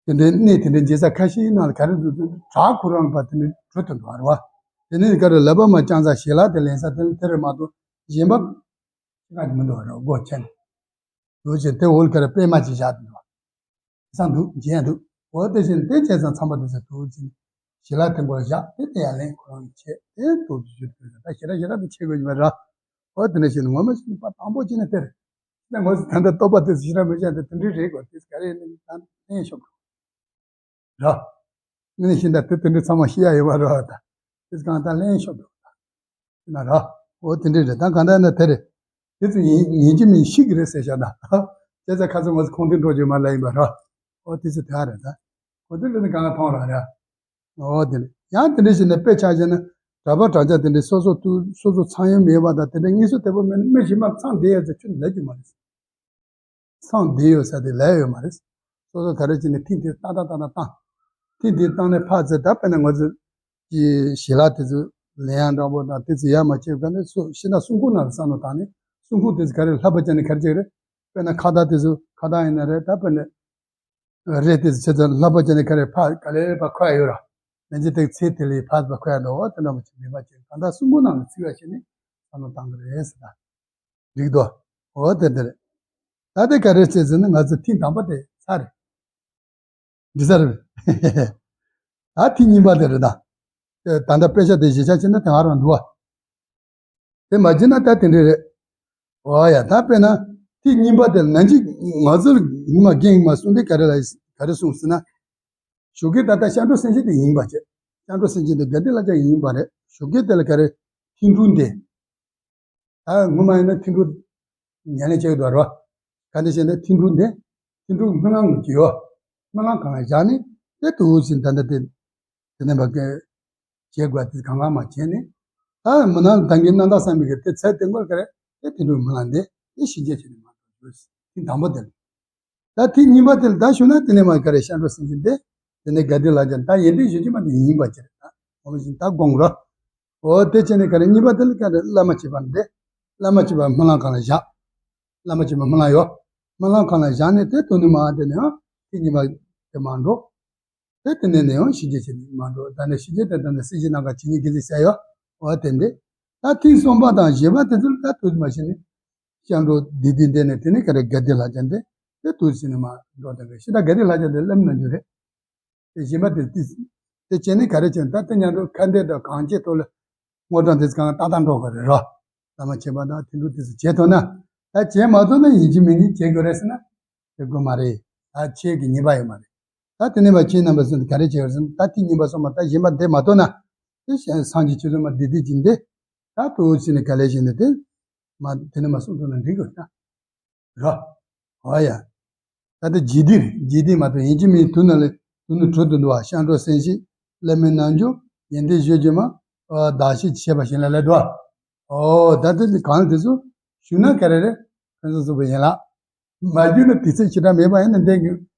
དེ་འདྲའི་གནས་དེ་འདྲའི་མཇལ་ས་ཁ་ཤས་ནང་ལ་ག་རེ་འདུག་ཟེར་ན། བྲག་ཁོ་རང་པ་དེ་འདྲའི་གྲུ་དེ་འདུག་ར་བ། དེ་ནས་ག་རེ་ལབ་པ་མ་ཅང་ས་ཞལ་ལག་དེ་ལེན་ས་དེ་དེ་རེད་མ་གཏོགས་གཞན་པ་ཅི་ག་མི་འདུག་ར། སྒོ་ཕྱེ་ནས། འདུག་ཅེས་དེ་འོལ་ག་རེ་པད་མ་ཅིག་བཞག་དེ་འདུག་སང་འདུག་མཇལ་འདུག་འོ་དེ་བཞིན་དེ་བྱས་ཙང་ཚང་མ་དེ་ཚོ་འདུག་ཅིང་། ཞལ་ལག་དེ་མགོ་ལ་བཞག་དེ་དེ་ཡར་ལེན་ཁོ་རང་གི་ཆེད་དེ་འདུག་ཅེས་ཞུ་དུས་ད་ཞེ་དྲག་ཞེ་དྲག་དེ་ཆེ་དགོས་ཀྱི་མ་རེད། འོ་དེ་འདྲ་བྱས་ནས་ངོ་མ་ཞིག་ནི་པ་དང་པོ་ཅི་ནས་དེར། ད་ངོ་ད་ལྟ་རྟོགས་པ་དེ་ཞེ་དྲག་མི་བྱ་དེ་དེ་འདྲའི་རེད་དགོས་དེ་ག་རེ་ནི་ད་ལེན་ཤོག་ར། ངས་ཤེས་ད་དེ་དེ་འདྲའི་ཚང་མ་ཤེས་ཡ་ཡོད་པ་རེད་ད། དེ་གང་ད་ལེན་ཤོག་འདུག་ད། ན་ར། འོ་དེ་འདྲ་རེད། ད་གང་ལྟར་ན་དེ་རེད། དེ་ཚོ་ཡིན་ཡིན་གཅིག་མིན་ཤི་གི་རེད་ཟེར་བཞག་ད། བྱས་ཙང་ཁ་སང་ང་ཚོ་ཁོང་དེ་འགྲོ་རྒྱུ་མ་ལ་ཡིན་པ་ར། འོ་དེ་ཚོ་དེ་ཨ་རེད་ད། འོ་དེ་འདྲ་ནི་གང་ལ་མཐོང་ར་རེད། འོ་དེ་རེད། ཡང་དེ་འདྲ་ཞིག་ནས་དཔེ་ཆ་བཞག་ན་གྲྭ་པ་གྲྭ་རྐྱང་དེ་འདྲ་སོ་སོ་དུ་སོ་སོ་ཚང་ཡོད་མེད་པ་དང་དེ་འདྲ་དངོས་སུ་དེ་པོ་མེད་ན་མི་གཞན་པ་ཚང་བསྡད་ཡོད་ཚེ་ཁྱོད་ལས་རྒྱུ་མ་རེད། ཚང་བསྡད་ཡོད་ས་དེ་ལས་ཡོད་མ་རེད། སོ་སོ་ག་རེ་བྱས་ནས་ཐེངས་དེ་ཏག་ཏག་ཏག་ཏག་བཏང་། ཐེངས་དེ་བཏང་ནས་ཕར་ཚུར་ད་དཔེར་ན་ང་ཚོ་གི་ཞལ་ལག་དེ་ཚོ་ལེན་ཡག་འདྲ་པོ་དང་དེ་ཚོ་ཡག་མ་བྱས་ག་ནས་སུ་ཤི་ན་སྲུང་འཁོར་ནང་ལ་བསམ་བློ་བཏང་ནས་སྲུང་འཁོར་དེ་ཚོ་ག་རེ་ལྷག་པ་བྱས་ནས་ག་རེ་བྱེད་རེད། དཔེར་ན་ཁ་བཏགས་དེ་ཚོ་ཁ་བཏགས་ཡིན་ན་རེད། ད་དཔེར་ན་རེད། དེ་ཚོ་བྱས་ཙང་ལྷག་པ་བྱས་ནས་ག་རེ་ཕར་ག་ལེར་ཕར་འཁོར་ཡ་ཡོད་ར། ལན་ཅི་ཏིག་ཚེ་དེ་ལས་ཕར་ཕར་འཁོར་ཡ་འདུག་འོ་དེ་འདྲ་མ་བྱེད་མེད་པ་བྱེད་གང་ལྟར་སྲུང་འཁོར་ནང་ལ་ཚུད་ཡ་བྱས་ནས་བསམ་བློ་བཏང་གི་རེད་ཟེར་ད། འགྲིག་འདུག་འོ་དེ་འདྲ་རེད། ད་དེ་ག་རེ་བྱས་ཟེར་ན་ང་ཚོ་ཐེངས་དང་པོ་དེ་ཚར་རེད། འདི་ཚར་རེད། ད་ཐེངས་གཉིས་པ་དེ་རེད་ད། དེ་ད་ལྟ་དཔེ་ཆ་དེ་གཞི་ཆགས་བྱས་ན་དེ་ཧ་རང་འདུག་བ། དེ་མ་བྱས་ན་ད་དེ་འདྲ་རེད། འོ་ཡ་ད་དཔེར་ན་ཐེངས་གཉིས་པ་དེ་ལ་ན་གཅིག་ང་ཚོར་ཉི་མ་རྒན་ཡིན་མ་གསུངས་དེ་ག་རེ་ལ་ག་རེ་གསུངས་ཟེར་ན། ཞོགས་ཀས་ད་ལྟ་སྐྱབས་འགྲོ་སེམས་ཅན་དེ་ཡིན་པ་བྱས། སྐྱབས་འགྲོ་སེམས་ཅན་དེ་དགའ་ལྡན་ལྷ་ཆགས་ཡིན་པ་རེད། ཞོགས་ཀས་དེ་ལ་ག་རེ་ཐིམ་ཕུག་འདི། ད་སྔོན་མ་ཡིན་ན་ཐིམ་ཕུག་ཉལ་ལེ་བྱེད་ཀྱི་འདུག་རོ། ག་འདི་བྱས་ན་ཐིམ་ཕུག་འདི། ཐིམ་ཕུག་སྨོན་ལམ་གྱི་ཡོ། སྨོན་ལམ་ཁང་ལ་བཞག་ནས་དེ་དུ་ཟིན་ད་ལྟ་དེ། དེ་ནས་བ་གི་བྱེད་དགོས་དེ་གང་གང་མ་བྱས་ནས། ད་མི་ནང་ད་གིན་རྣམ་དག་བསམ་པའི་གི་དེ་ཚད་དེ་འགོར་ག་རེ་དེ་དེ་འདྲ་སྨོན་ལམ་འདི་དེ་ཞི་རྒྱས་བྱས་ནས་མ་འགྲོ་དགོས། དེ་དང་པོ་དེ་ལ། ད་ཐེངས་གཉིས་པ་དེ་ལ་ད་ཞུ་ན་དེ་ནས་མ་ག་རེ་སྐྱབས་འགྲོ་སེམས་ཅན་དེ། དེ་ནས་དགའ་ལྡན་ལྷ་ཆགས་ད་ཡོན་ཏན་གཞོན་སྐྱེས་མ་དེ་ཡིན་པ་ཅི་རེད་ད། འོ་བཞིན་ད་དགོངས་རོགས། འོ་དེ་བྱས་ནས་ག་རེ་གཉིས་པ་དེ་ལ་ག་རེ་བླ་མ་བྱེད་པ་འདི། བླ་མ་བྱེད་པ་སྨོན་ལམ་ཁང་ལ་བཞག་བླ་མ་བྱེད་པ་སྨོན་ལམ་ཡོད། སྨོན་ལམ་ཁང་ལ་བཞག་ནས་དེ་དོན་ནི་མ་དེ་ནས་ཨ་དེ་གཉིས་པ་དེ་མ་འགྲོ། དེ་དེ་ནས་ནས་ཡང་ཞི་རྒྱས་བྱེད་ནས་མ་འགྲོ། ད་ནས་ཞི་རྒྱས་དེ་ད་ནས་སྲིད་ཞི་ནམ་མཁའ་ཇི་སྙེད་དགེ་ཚུལ་བྱས་ཡོད། འོ་དེ་འདི། ད་ཐེངས་གསུམ་པ་དང་བཞི་པ་དེ་ཚོ་ལ་ད་དུས་མ་ཤི་ནས། སྐྱབས་འགྲོ་བདེ་སྡུག་འདི་ནས་དེ་ནས་ག་རེ་དགའ་བདེ་ལྷ་བརྒྱ་འདི་དེ་དུས་ཕྱིན་ནས་མར་འགྲོ་དང་གི་ཤི་ད་དགའ་བདེ་ལྷ་བརྒྱ་འདི་སླེབས་ན་རྒྱུ་རེད། དེ་གཞན་པ་དེ་དེ་དེ་བྱས་ནས་ག་རེ་བྱས་ན་ད་དེ་མཉམ་དུ་ཁ་འདོན་དང་གང་བྱེད་ཐོག་ལ་དངོས་གྲངས་དེ་ཚོ་གང་ཏག་ཏག་འགྲོ་དགོས་རེད་རོ། བླ་མ་མཆོད་པ་དང་དེ་འདྲ་དེ་ཚོ་བྱེད་ཐུབ་ན། ད་བྱེད་མ་ཐུབ་ན་ཡིན་གཅིག་མིན་གཅིག་བྱེད་དགོས་རེད་ཟེར་ན། དེ་དགོས་མ་རེད། ད་ཆོས་ཀྱི་ཉེས་པ་ཡོད་མ་རེད། ད་དེ་ནས་མ་ཁྱེད་རྣམ་པ་ཚོ་ག་རེ་བྱེད་དགོས་ཟེར་ན་ད་ཐེངས་གཉིས་པ་སོང་མ་ད་གཞན་པ་འདེད་མ་ཐུབ་ན། དེ་བྱས་སངས་རྒྱས་ཆོས་ཚོགས་མ་བདེ་སྡུག་ཅིག་འདི། ད་དུ་ཕྱིན་ནས་ག་ལེ་བྱས་ནས་དེ། མ་དེ་ནས་མ་གསུང་ཐུབ་ན་འགྲིག་དགོས་ད། རོ། ཨོ་ཡ། ད་ལྟ་རྗེས་ཟློས་རེད། རྗེས་ཟློས་མ་གཏོགས་ཡིན་གཅིག་མིན་དུ་ན་ལས་དུ་ནི་གྲོལ་དུ་འདུག་བ། སྐྱབས་འགྲོ་སེམས་བསྐྱེད། བླ་མའི་རྣལ་འབྱོར། ཡོན་ཏན་བརྗོད་བྱེད་མ། ཨོ་བདག་བསྐྱེད་བྱས་པ་ཞིག་ལ་ལས་འདུག་བ། ཨོ་ད་ལྟ་འདི་གང་དེ་ཚོ་ཞུ་ན་ག་རེ་རེད། ཕན་ཚུན་གསུངས་པ་ཡིན་ལ། མ་བརྒྱུད་ན་དུས་ཚོད་ཞེ་དྲག་མེད་པ་ཡིན་ན་འདི་གི་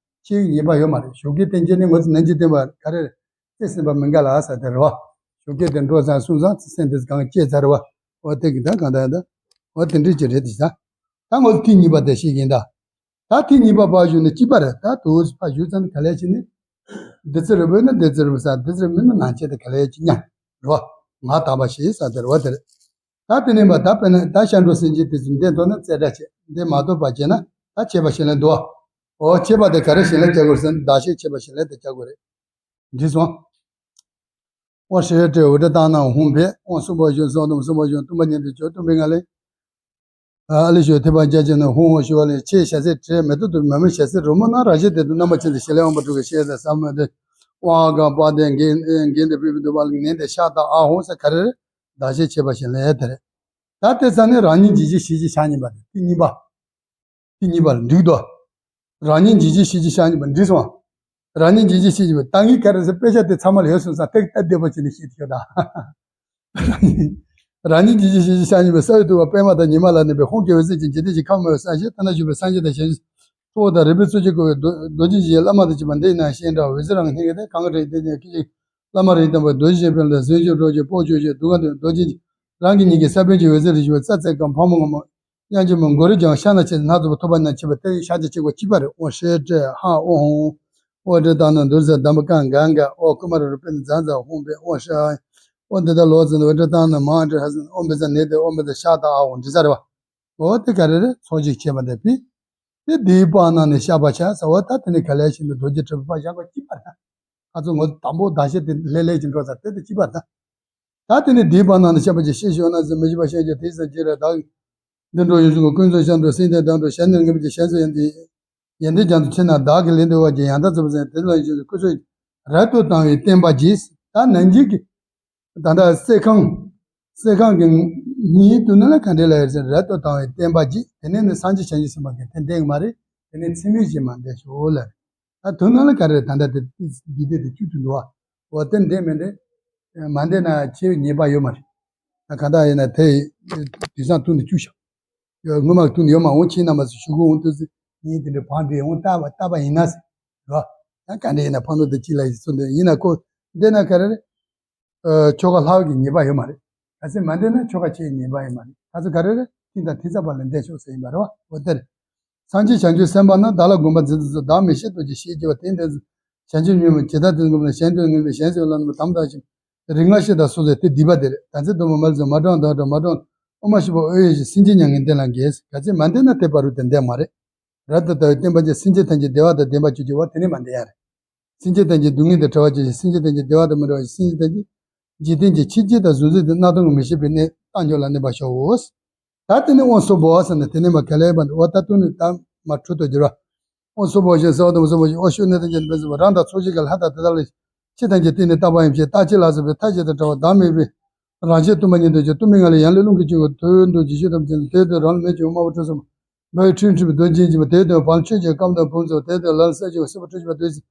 ཆེས་ཉེས་པ་ཡོད་མ་རེད། ཞོགས་ཀས་བསྟན་བཅོས་ནི་ངོ་ཚ་ནན་གྱིས་བསྟན་པ་ག་རེ་རེད། བརྩེ་སེམས་པ་མི་འགལ་ལ་ཟེར་དེ་རེད་བ། ཞོགས་ཀས་དེ་འགྲོ་ཙང་སོང་ཙང་སེམས་དེ་གང་སྐྱེས་ཚར་བ། འོ་དེ་གི་ད་གང་ད་ད། འོ་དེ་འདྲ་ཅིག་རེད་དེ་ད། ད་ངོ་ཚ་ཐེངས་གཉིས་པ་དེ་ཤེས་ཀྱིན་ད། ད་ཐེངས་གཉིས་པ་ཕར་ཞུགས་ནས་གཅིག་པ་རེད། ད་དུ་ཕར་ཞུགས་ཙང་ག་ལས་ཕྱིན་ནས། བདུད་རྩི་རིལ་བུ་ན་བདུད་རྩི་རིལ་བུ་ཟ། བདུད་རྩི་རིལ་བུ་མིན་ན་ནང་ཆེན་དེ་ག་ལས་ཅི་ཉམས། རེད་བ། ང་དག་པ་ཞེས་ཟ་དེ་རེད་བ་དེ་རེད། ད་དེ་ནས་མ་ད་དཔེར་ན་ད་སྐྱབས་འགྲོ་སེམས་བསྐྱེད་དེ་ཚོ་འདི་མཐོང་ན་རྩེ་གྲ་བྱེད། འདི་མ་ཐོབ་པ་བྱས་ན་ད་ཆད་པ་ཞིག་ལ་འདུག་བ། འོ་ཆད་པ་དེ་ག་རེ་ཞིག་ལ་སྐྱེ་དགོས་ཟེར་ན་བདག་བསྐྱེད་བྱས་པ་ཞིག་ལ་དེ་སྐྱེ་དགོས་རེད། འགྲིག་སོང་། ཨོ་ཧྲེ་ཏྲེ་འོ་ཏྲ་ཏང་ནང་ཧོང་བེ་ཨོ་སུ་བོ་ཞུ་སོ་དུམ་སུ་བོ་ཞུ་ཏུམ་པ་ཉན་དུ་ཅོ་ཏུམ་པའི་ང་ལེ། ཨ་ལི་ཤོ་ཐེ་བ་རྒྱ་ཆེ་ན་ཧོང་ཧོ་ཞུ་བ་ལེ་ཆེ་ཞ་སེ་ཏྲེ་མེ་ཏོ་ཏུ་མ་མི་ཞ་སེ་རོ་མོ་ན་ར་ཞེ་དེ་དུ་ན་མ་ཆེ་དེ་ཤེ་ལེ་ཨོམ་པ་ཏུ་གི་ཤེ་དེ་ས་མ་དེ། ཨོ་ཨ་ག་པ་དེ་གེ་གེ་དེ་པི་པི་དུ་བ་ལ་ནན་དེ་ཤ་ད་ཨ་ཧོང་ས་ག་རེ་རེད། བདག་བསྐྱེད་བྱས་པ་ཞིག་ལས་དེ་རེད། ད་དེ་ས་ནི་རང་ཉིད་འཇིགས་བྱེད་ཤེས་བྱེད་ཤ་ཉིན་པ་རེད། དེ་གཉིས་པ། དེ་གཉིས་པ་ལ་འགྲིག་དོ། རང་ཉིད་འཇིགས་བྱེད་ཤེས་བྱེད་ཤ་ཉིན་པ་འགྲིག་སོང་། རང་ཉིད་འཇིགས་བྱེད་ཤེས་བྱེད་པ་ད་ངས་ག་རེ་ཟེར་དཔེ་ཆ་དེ་ཚང་མ་ལ་ཡོད་སོང་ཙང་ཏེག་ཏེག་བདེ་པོ་བྱས་ནས་ཤེས་ཐུབ་ད། རང་ཉིད་འཇིགས་བྱེད་ཤེས་བྱེད་ཤ་ཉིན་པ་ས་བའི་དུ་བ་པད་མ་དང་ཉི་མ་ལ་གནས་པའི་ཧོང་གི་འོད་ཟེར་ཅན་འཇིག་རྟེན་གྱི་ཁམས་མོས་སངས་རྒྱས་ཐ་ན་བཞུགས་པའི་སངས་རྒྱས་དང་གཞན་ཁྲོ་བོ་དང་རིག་པའི་གཙོ་ཆེ་བསྐོར་བའི་རྡོ་རྗེ་འཇིགས་བྱེད་བླ་མ་དང་བཅས་པ་འདི་ཡིན་ན་ཤེས་འདྲ་འོད་ཟེར་རང་གི་སྙིང་གི་དེ་གང་གི་རེད་དེ་ནས་ཁྱེད་ཀྱིས། བླ་མ་རིགས་དམ་པ་རྡོ་རྗེ་ཅན་ཕན་ལ་གཟན་ཆུང་གྲོགས་ཀྱི་སྤོ་ཆོག་ཅེས་སྡུག་ཁ་འདོད་རྡོ་རྗེ་རང་གི་སྙིང་གི་ས་བོན་གྱི་འོད་ཟེར་རེ་ཞུ་བ་རྩ་རྩེ་གང་ཕག་མོ་ངོ་མ། དབྱངས་ཅན་མ་མགོ་རུ་ལྗང་ཤ་ན་ཆེ་སྣ་ཚོགས་པ་ཐོབ་པ་ན་ཆེ་བ་དེ་ཡི་ཤ་ཆེ་གཅིག་པ་གཅིག་པ་རེད། ཨོ་ཧྲེ་ཏྲེ་ཧ་ཨོ་ཧོང་། ཨོ་ཏྲེ་ཏང་ན་འདུར་ཟ་དམ་པ་ཀང་གང་ག་ཨོ་ཀུ་མ་ར་རུ་པེ་ན་ཛ་ཛ་ཧོང་པེ་ཨོ་ཧྲེ་ཨ། ཨོ་འདི་ད་ལོ་ཙི་ན་ཨོ་ཏྲེ་ཏང་ན་མ་ཨ་ཏྲེ་ཧ་ཟན་ཨོ་བེ་ཛ་ནེ་ཏེ་ཨོ་བེ་ཛ་ཤ་ད་ཨ་ཧོང་འདི་ཟ་རེ་བ། ཨོ་དེ་ག་རེ་རེད། ཚོགས་གཅིག་བྱས་པ་འདི་ཕི། དེ་དེའི་པང་ནང་ནས་བཤགས་པ་བྱ་ཟེར་བ་ད་དེ་ནས་ག་ལས་ཤིན་ཏུ་རྡོ་རྗེ་དྲིལ་བུ་ཕར་བཞག་པ་གཅིག་པར་ད། ཁ་ཚོ་ངོ་དང་པོ་བདག་བསྐྱེད་དེ་ལྷེ་ལྷེ་ཅིག་འགྲོ་ཚར་དེ་དེ་གཅིག་པར་ད། ད་དེ་ནས་དེའི་པང་ནང་ནས་བཤགས་པ་བྱ་ཤེས་ཤོར་ན་ཟེར་མི་ཤེས་པ་ཤེས་ཀྱི་དེ་ཟེར་ཅི་རེད་ད། འདི་འགྲོ་ཡོད་ཚུལ་ཀུན་རྫོབ་ཤར་འགྲོ་སེམས་ལྡན་དང་འགྲོ་ཞལ་ནས་ངེས་པའི་ཞལ་ཚོ་ཡིན་ཏེ། ཡོན་ཏན་རྒྱ་མཚོ་ཆེ་ན་བདག་གི་ལས་འདོད་བ་ཀྱི་ཡང་དག་རྫོགས་པ་ཟེར་དེ་ལ་ཡོད་ཚུལ་ཀུན་རྫོབ་རབ་ཏུ་དང་བའི་བསྟན་པ་གྱིས་ད་ནན་གྱིས་ཀྱི། ད་ལྟ་བསེ་ཁང་། བསེ་ཁང་གི་ཉིན་དུ་ནི་ལ་ག་འདྲ་ལ་ཡོད་ཟེར་རབ་ཏུ་དང་བའི་བསྟན་པ་གྱིས་དེ་ནས་ནི་སངས་རྒྱས་བྱང་ཆུབ་སེམས་དཔའ་གི་དེ་འདེགས་མ་རེད། དེ་ནས་ཚིག་མེད་བཞིན་མ་འདས་ཤོག་ལ། ད་དུ་ནི་ལ་ག་རེ་ད་ལྟ་དེ་འདི་དེ་དེ་བཅུད་དུ་འདུག་བ། འོ་དེ་འདེགས་མི་འདེགས། མ་འདེགས་ན་ཆེ་བའི་ཉེས་པ་ཡོད་མ་རེད། ད་ག་ད་ཡིན་ན་དེ་དུས་སང་དུ་ནི་བཅུག་ཤག་ཡོད་སྔོན་མ་དུ་ནི་ཡོད་མ་འོང་ཁྱེད་རྣམ་པ་ཚོ་ཞུ་གུ་འོང་དུས་ཚེ་ཉིན་དེ་འདྲའི་བང་འདྲེ་འོང་ལྟ་བ་ལྟ་བ་ཡིན་ན་ཟེར། རོ། ཡང་ག་འདྲ་ཡིན་ན་ཕ་ནོ་དེ་གཅིག་ལ་ཡིན་ཚོ་འདོད་ཡིན་ན་ཁོ་འདེགས་ན་ག་རེ་རེད། ཨ་ཆོ་ག་ལྷག་གི་ཉེས་པ་ཡོད་མ་རེད། ག་ཚད་མ་འདེགས་ན་ཆོ་ག་ཆེའི་ཉེས་པ་ཡོད་མ་རེད། ག་ཚད་ག་རེ་རེད། ཐིག་དང་ཐིག་ཚད་པ་ལ་འདེགས་ཤོག་ཟེར་ཡིན་པ་རེད་བ། འོ་དེ་རེད། སངས་རྒྱས་བྱང་ཆུབ་སེམས་དཔའ་རྣམས་བདག་ལ་གོམས་པར་མཛད་དུ་གསོལ། བདག་མི་ཤེས་རྡོ་རྗེ་ཞེས་བགྱི་བ་དེ་འདྲ་བྱང་ཆུབ་ཉོན་མོངས་ཇི་ལྟར་དེ་གོམས་ན་གཞན་དོན་ངེས་པའི་གཞན་སེམས་ལ་ནུབ་པ་དམ་དང་ཞིང་རིག་སྔགས་ཤེས་དང་སོ་སོའི་དེ་སྡིག་པ་དེ་རེད། ད་ཚེ་སྡོམ་པ་མ་ལུས་སོ་མ་གྲངས་དང་གྲངས་མ་གྲངས་དབུ་མ་ཞིག་པ་ཨོ་ཡེ་ཞིག་སེམས་ཅན་མྱ་ངན་འདས་ལ་འགེལ། ག་ཚད་མ་འདེགས་ན་དེ་བར་དུ་དེ་འདེགས་མ་རེད། རབ་ཏུ་དང་བའི་བསྟན་པ་ཅན་སེམས་ཅན་ཐམས་ཅད་བདེ་བ་དང་ལྡན་པར་གྱུར་ཅིག་བ་དེ་ནི་མ་འདེགས་ཡ་རེད། སེམས་ཅན་ཐམས་ཅད་སྡུག་བསྔལ་དང་བྲལ་བར་གྱུར་ཅིག་སེམས་ཅན་ཐམས་ཅད་བདེ་བ་དང་མི་འབྲལ་བར་གྱུར་ཅིག་སེམས་ཅན་ཐམས་ཅད་འཇིག་རྟེན་གྱི་ཕྱིན་ཅི་དང་གཟུགས་མཛེས་དང་རྣ་ལྟུང་གི་མི་ཤེས་པའི་གནས་རྟག་འཇོག་ལ་གནས་པར་ཤོག་ཨོ། ད་དེ་ནི་དབང་སོ་བོ་ཟེར་ནས་དེ་ནི་མ་ག་ལས་པ་འདི་འོ་ད་དུ་ནི་ད་མ་འཁྲུལ་དུ་འགྱུར་བ། དབང་སོ་བོ་ཞེས་ཟེར་བ་དང་སོ་བོ་ཞེས་ཨོ་ཤུ་གནས་དང་བཅས་པའི་སོ་བོ་རང་དང་ཚོགས་ཞིང་གི་ལྷ་དང་དེ་དག་ལ་ཕྱི་ཐམས་ཅད་བརྟེན་ནས་བཏགས་པ་ཡིན་ཕྱིར་རྟག་ཆད་ལ་སོགས་པའི་མཐའ་བཞི་དང་བྲལ་བ་བདག་མེད་པའི་རང་ཆས་སྟོང་པ་ཉིད་དུ་གྱུར། སྟོང་པའི་ངང་ལས་ཡར་ལས་རླུང་གིས་ཕྱུང་བའི་དུས་འདུག་ཇི་ཤོད་དམ་ཅན་དེའི་དུས་རང་ལ་མེ་བྱུང་དམར་པོ་འཁྲུངས་སོ། བའི་ཁྲིམས་ཁྲིམས་རྡོ་རྗེ་འཇིགས་མ་དེའི་དོན་བར་ཆོད་ཅིང་སྐམ་དང་བུམ་ཚོགས་དེའི་དོན་ལ་ལ་སད་ཅིང་སྲིད་པ་འཁྲུལ་ཅིག་པ་དེའི་ཚེ།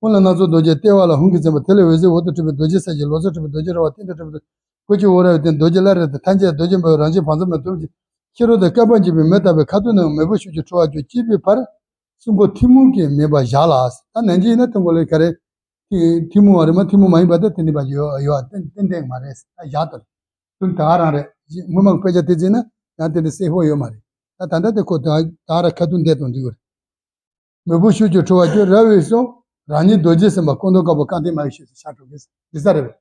ཧཱུྃ་ལ་སྣ་ཚོགས་རྡོ་རྗེ་ལྟེ་བ་ལ་ཧཱུྃ་གིས་མཚན་པ་དེ་ལ་འོད་ཟེར་འོད་དུ་འཁྲུངས་པའི་རྡོ་རྗེ་ས་གཞི་ལོ་ཙཱ་འཁྲུངས་པའི་རྡོ་རྗེ་ར་བ་ཏིང་དང་འཁྲུངས་པའི་རྡོ་རྗེ་ཤེ་རོ་དང་ཀ་པ་འཇིགས་པའི་རང་བཞིན་བར་མཚམས་ན་དུམ་གྱི་ཤེ་རོ་དང་ཀ་པ་འཇིགས་པའི་མེ་ལྟ་བུའི་ཁ་ཐུག་ན་མེ་བུ་ཤུགས་ཀྱིས་འཁྲུ་བར་གྱུར་ཅིག་པའི་བར་གསུམ་པོ་ཐུན་མོང་གི་མེད་པར་བཞག་ལ། ད་ནན་གྱིས་ཡིན་ན་ཐུན་མོང་ལས་ག་རེ། ཐུན་མོང་བ་རེད་མ་ཐུན་མོང་མ་ཡིན་པ་དེ་དེ་འདྲ་བ་ཡོད་ཡོད་ཏན་ཏན་ཏན་མ་རེད། ད་བཞག་ཏུ་རེད། དོན་དག་རང་རེད། སྔོན་མ་དཔེ་ཆ་དེ་བརྩིས་ན་ཡང་དེ་འདྲ་གསལ་པོ་ཡོད་མ་རེད། ད་ད་ལྟ་དེ་ཁོ་ད་ད་ར་ཁ་ཐུག་འདས་དང་འགྲིག་གི་རེད། མེ་བུ་ཤུགས་ཀྱིས་འཁྲུ་བར་གྱུར་ར་བའི་སོ། རང་ཉིད་རྡོ་རྗེ་སེམས་དཔའ་སྐུ་མདོག་དཀར་པོ་སྐར་ལྡན་མ་ཡི་ཤེས་སུ་ཤར་འགྲོ་གི་འདི་ས་རེད་པས།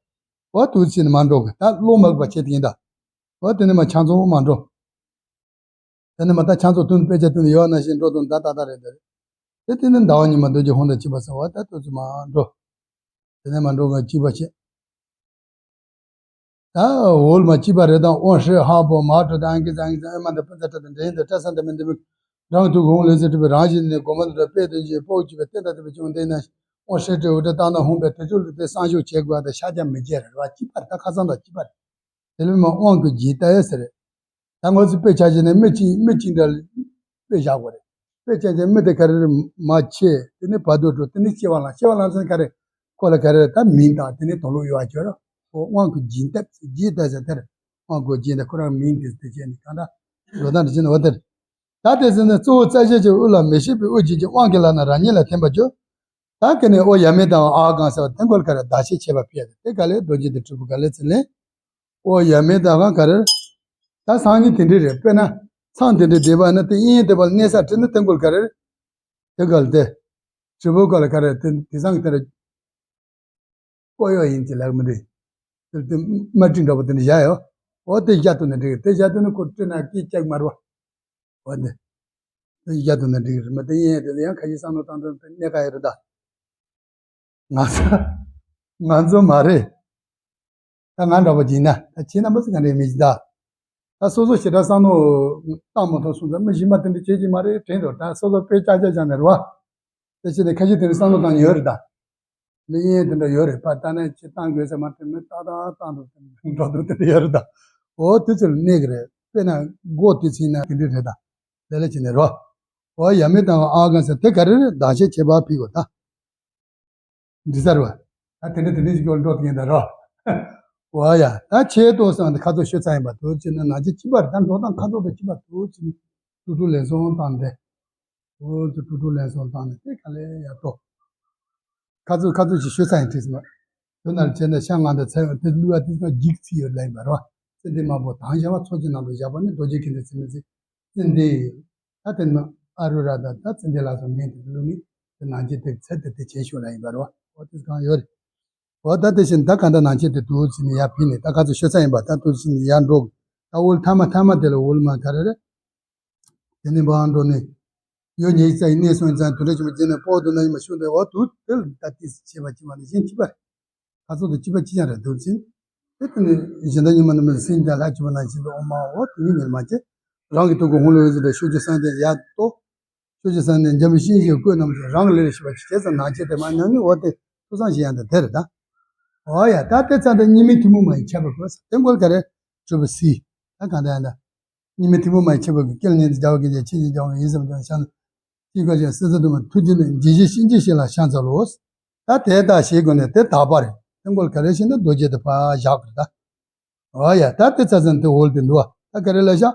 འོ་དུ་ཕྱིན་ནས་མ་འགྲོ་གི་ད་བློ་མ་སྒུག་པ་བྱེད་དེ་ཡིན་ད། འོ་དེ་ནས་མ་ཆང་ཚོང་མ་འགྲོ། དེ་ནས་མ་ད་ཆང་ཚོགས་ཐུན་དཔེ་ཆ་ཐུན་ཡོད་ན་ཞིག་འགྲོ་དང་ད་ད་ད་རེད་ད་རེད། དེ་དེ་ནས་ཟླ་བ་ཉི་མ་རྡོ་རྗེ་ཧོང་དང་བཅས་པ་ཟེར་བ་ད་དུས་ཚོད་མ་འགྲོ། དེ་ནས་མ་འགྲོ་ག་བཅས་པ་བྱེད། ད་འོལ་མ་བཅས་པ་རེད་དང་དབང་ཧྲི་ཧ་པོ་མ་གྲོ་དང་ཨང་ཀི་ཙང་ཨང་ཀི་ཙང་ཨེ་མ་འདི་ཕུན་ཚ་ཁྲ་དང་འདྲེན་དང་བཀྲ་ས་འདི་མི་འདི་མི་རང་དུ་གོང་ལེ་ཚེ་གྲུབ་པའི་རང་བཞིན་ནས་སྒོ་མ་འདི་དཔེ་དོན་གྱི་སྤོག་བཅས་པའི་རྟེན་དང་དེ་བས་ཀྱང་འདི་ན་དབང་ཧྲི་ཏྲེ་འུ་ཏྲ་བཏང་ན་ཧོང་པའི་དེ་ཚོ་ལ་དེ་བསང་ཞུ་བྱེད་དགོས་པ་དང་ཤ་རྒྱ་མི་རྒྱས་རེད་བ་བཅས་པ་རེད་ད་ཁ་སང་དང་བཅས་པ་རེད། དེ་ལས་མ་དབང་གི་རྒྱན་ལྟ་ཡོད་ཟེར། ད་ང་ཚོ་དཔེ་ཆ་བཞག་ནས་མི་གཅིག་མི་གཅིག་འདྲ་དཔེ་བཞག་དགོས་རེད། དཔེ་ཆ་བཞག་མི་དེ་ག་རེ་རེད་མ་ཆེ་དེ་ནི་བར་དོ་འགྲོ་དེ་ནི་སྐྱེ་བ་ལ་སྐྱེ་བ་ལ་ཚོན་ག་རེ་ཁོ་ལ་ག་རེ་རེད་ད་མིང་དང་དེ་ནི་དོན་ལུགས་ཡོད་བ་ཅོ་ར། ཁོ་དབང་གི་སྦྱིན་ཐབས་སྦྱིན་ཐབས་ཟེར་དེར་དབང་གི་སྦྱིན་ད་ཁོ་རང་མིང་དེ་དེ་བྱས་ནས་གང་འདྲ་འགྲོ་ད་འདྲ་བྱས་ནས་འོ་དེར། ད་དེ་ཟེར་ནས་གཙོ་བོ་རྩ་ཤེས་ཀྱི་དབུ་ལ་མི་ཤེས་པའི་དབུ་འབྱེད་ཀྱི་དབང་གི་ལ་ན་རང་ཉིད་ལ་འཐེན་པ་ཅོ། ད་ག་ནས་ཨོ་ཡ་མེ་དང་ཨ་གང་ཟེར་བ་དེ་འགོལ་ག་རེ་བདག་ཤེས་བྱེད་པ་ཕི་ཡ་དེ་ག་ལས་རྡོ་རྗེ་དེ་གྲུབ་པོ་ག་ལས་ཚིག་ལེན། ཨོ་ཡ་མེ་དང་གང་ག་རེ། ད་སང་ཉིན་དེ་འདྲི་རེད་དཔེར་ན་མཚམས་དེ་འདྲི་བསྡད་པ་ན་དེ་དབྱིན་དེ་བར་གནས་ས་བྲི་ན་དེ་འགོལ་ག་རེ། དེ་འགོལ་དེ། གྲུབ་པོ་ག་ལ་ག་རེ་དེ་དེ་སང་གི་དེ་རེད། ཀོ་ཡོ་ཡིན་གྱི་ལག་མི་འདྲི། དེ་དེ་མ་བྲི་འདྲ་པོ་དེ་འདྲི་བཞག་ཡོ། ཨོ་དེ་བཞག་ཐུབ་ན་འགྲིག་གི་དེ་བཞག་ཐུབ་ན་ཁོ་བྲི་ན་སྐད་ཅིག་མ་རུ་བ། འོ་འདི། དེ་བཞག་ཐུབ་ན་འགྲིག་གི་རེད་མ་དེ་ཡིན་དེ་ཡང་ཁ་ཤས་བསམ་བློ་བཏང་དོན་དེ་གནད་འགག་ཡོད་རེད་ད། ང་ཚོ་ང་ཚོ་མ་རེད། ད་ང་འདྲ་པོ་བྱིན་ན་ད་ཁྱེད་རྣམ་པ་ཚོ་ག་འདྲས་མི་བྱེད་ད། ད་སོ་སོ་ཞེ་དྲག་བསམ་བློ་བཏང་མ་ཐུབ་སོང་ཙང་མི་གཞན་པ་དེ་འདྲ་བྱེད་ཀྱི་མ་རེད་དྲན་འདུག་ད་སོ་སོ་དཔེ་ཅག་ཅག་བྱས་ནས་རེད་བ། དེ་བྱས་ནས་ཁ་ཤས་དེ་འདྲ་བསམ་བློ་བཏང་ཡོད་རེད་ད། ལས་ཡིན་དེ་འདྲ་ཡོད་རེད་པ་ད་ནས་ཁྱེད་བཏང་དགོས་ཟེར་མ་དེ་མི་ཏག་ཏག་བཏང་འདུག་དེ་འདྲ་འགྲོ་འདུག་དེ་འདྲ་ཡོད་རེད་ད། འོ་དེ་ཚོ་ལ་གནས་ཀྱི་རེད་དཔེར་ན་སྒོ་དེ་ཚིག་ན་དེ་འདྲ་རེད་ད། ལས་ལས་བྱས་ནས་རོ། འོ་ཡ་མེད་དང་ཨ་གང་ཟེར་དེ་ག་རེ་རེད་བདག་ཤེས་བྱེད་པ་ཕི་གོ་ད། འདི་ཟེར་བ། ད་དེ་འདྲ་དེ་འདྲ་ཞིག་གོ་འགྲོ་དེ་ཡིན་ད་རོ། འོ་ཡ་ད་ཆེ་ཏོ་སང་དེ་ཁ་ཚོ་ཤོད་ཚ་ཡིན་པ་དུ་ཅི་ནི་ན་ཅི་ཅི་པར་ད་འགྲོ་དང་ཁ་ཚོ་དང་ཅི་པར་དུ་ཅི་ནི་ཀྲུ་ཀྲུ་ལན་སོང་བཏང་དེ། འོ་ཙི་ཀྲུ་ཀྲུ་ལན་སོང་བཏང་ནས་དེ་ག་ལས་ཡ་ཏོ། ཁ་ཚོ་ཁ་ཚོ་ཞིག་ཤོད་ཚ་ཡིན་དྲིས་སོང་། དུ་ནར་བྱས་ནས་ཤ་ང་དང་ཚ་ཡོང་དེ་བསླུ་བ་དེ་ཚོ་འཇིག་ཚི་ཡོད་ལ་ཡིན་པ་རོ། ཙི་འདི་མ་པོ་དང་བཞག་པ་ཚོ་ཅི་ནང་དུ་བཞག་པ་ནི་རྡོ་རྗེ་གི་འདི་ཚི་མི་ཚི། ཙི་འདི། ད་དེ་ནི་ཨ་རུ་ར་ད་ད་ཙི་འདི་ལ་སོགས་མིང་དེ་བླུགས་ནི་དེ་ནང་བཞིན་དེ་ཚད་དེ་དེ་བྱེད་ཤོག་ལ་ཡིན་པ་རོ། འོ་དེ་གང་ཡོད་རེད། འོ་ད་དེ་བཞིན་ད་ག་འདྲ་ནང་བཞིན་དེ་དུ་ཕྱིན་ནས་ཡར་ཕྱིན་ནས་ད་ག་ཚོད་ཤོད་ས་ཡིན་པ་ད་དུ་ཕྱིན་ནས་ཡར་འགྲོ། ད་འོལ་ཐ་མ་ཐ་མ་དེ་ལ་འོལ་མ་ག་རེ་རེད། དེ་ནས་འབའ་འགྲོ་ནས། ཡོ་ཉེ་ས་ཡི་གནས་སོང་ཙང་དུ་འདྲ་ཅི་མ་བྱས་ནས་པོ་དུ་ན་ཡི་མ་ཤོད་དེ་འོ་དུ་དེ་ལ་ད་དེ་བྱེད་པ་ཅི་མ་ནས་གཞན་ཅི་པ་རེད། ཁ་ཚོད་དུ་ཅི་པ་ཅི་ཡང་རེད་འདུག་ཕྱིན། དེ་དེ་ནས་གཞན་དག་ཉི་མ་ནི་མི་སྲིད་ཀྱང་ལྷ་ཅི་པ་ན་བཞིན་དུ་འོ་མ་འོ་དེ་ཉིད་ཉིད་མ་བྱེད། རང་གི་ཐུགས་ཀྱི་ཧོང་ལོ་ཡོད་ཟེར་ཏེ་ཤོད་ཅི་སང་དེ་ཡ་ཏོ། ཆོས་ཀྱི་ས་ནས་འཇམ་པའི་ཤིང་ཞིག་བཀོད་རྣམས་ཀྱིས་རང་གི་ལས་ཤེས་པ་ཅི་བྱས་ཙམ་ནང་བྱེད་དེ་མ་ཉམས་ནི་འོ་དེ་ཐུགས་བསམ་བཞེས་ཡང་དེ་དེ་རེད་ད། འོ་ཡ་ད་དེ་ཚ་དེ་གཉིས་མེད་ཐུན་མོང་མ་ཡིན་ཁྱད་པར་དགོས་ས་དེ་འགོལ་ག་རེ་གྲུབ་པ་སྲིད། ད་གང་ལྟར་ཡང་ད། གཉིས་མེད་ཐུན་མོང་མ་ཡིན་ཁྱད་པར་དགོས་སྐལ་ཉིད་དུ་རྒྱལ་བ་གི་རྒྱལ་ཆེ་ཉིད་རྒྱལ་བ་ཡིན་སེམས་ཀྱང་ཤང་། ཅི་ག་ཅན་སྲིད་ཚོ་དུ་མ་ཐུགས་རྗེ་ནི་འཇིགས་བྱེད་གཤིན་རྗེ་ཞིག་ལ་ཤང་ཚ་ལོ། ད་དེ་ད་ཞེས་དགོས་ནས་དེ་དག་པ་རེད་དེ་འགོལ་ག་རེ་ཞིག་ན་རྡོ་རྗེ་དེ་ཕ་བཞག་གི་རེད་ད། འོ་ཡ་ད་དེ་ཚ་ཚ་དེ་འོལ་དེ་འདུག་བ་ད་ག་རེ་ལ་བཞག་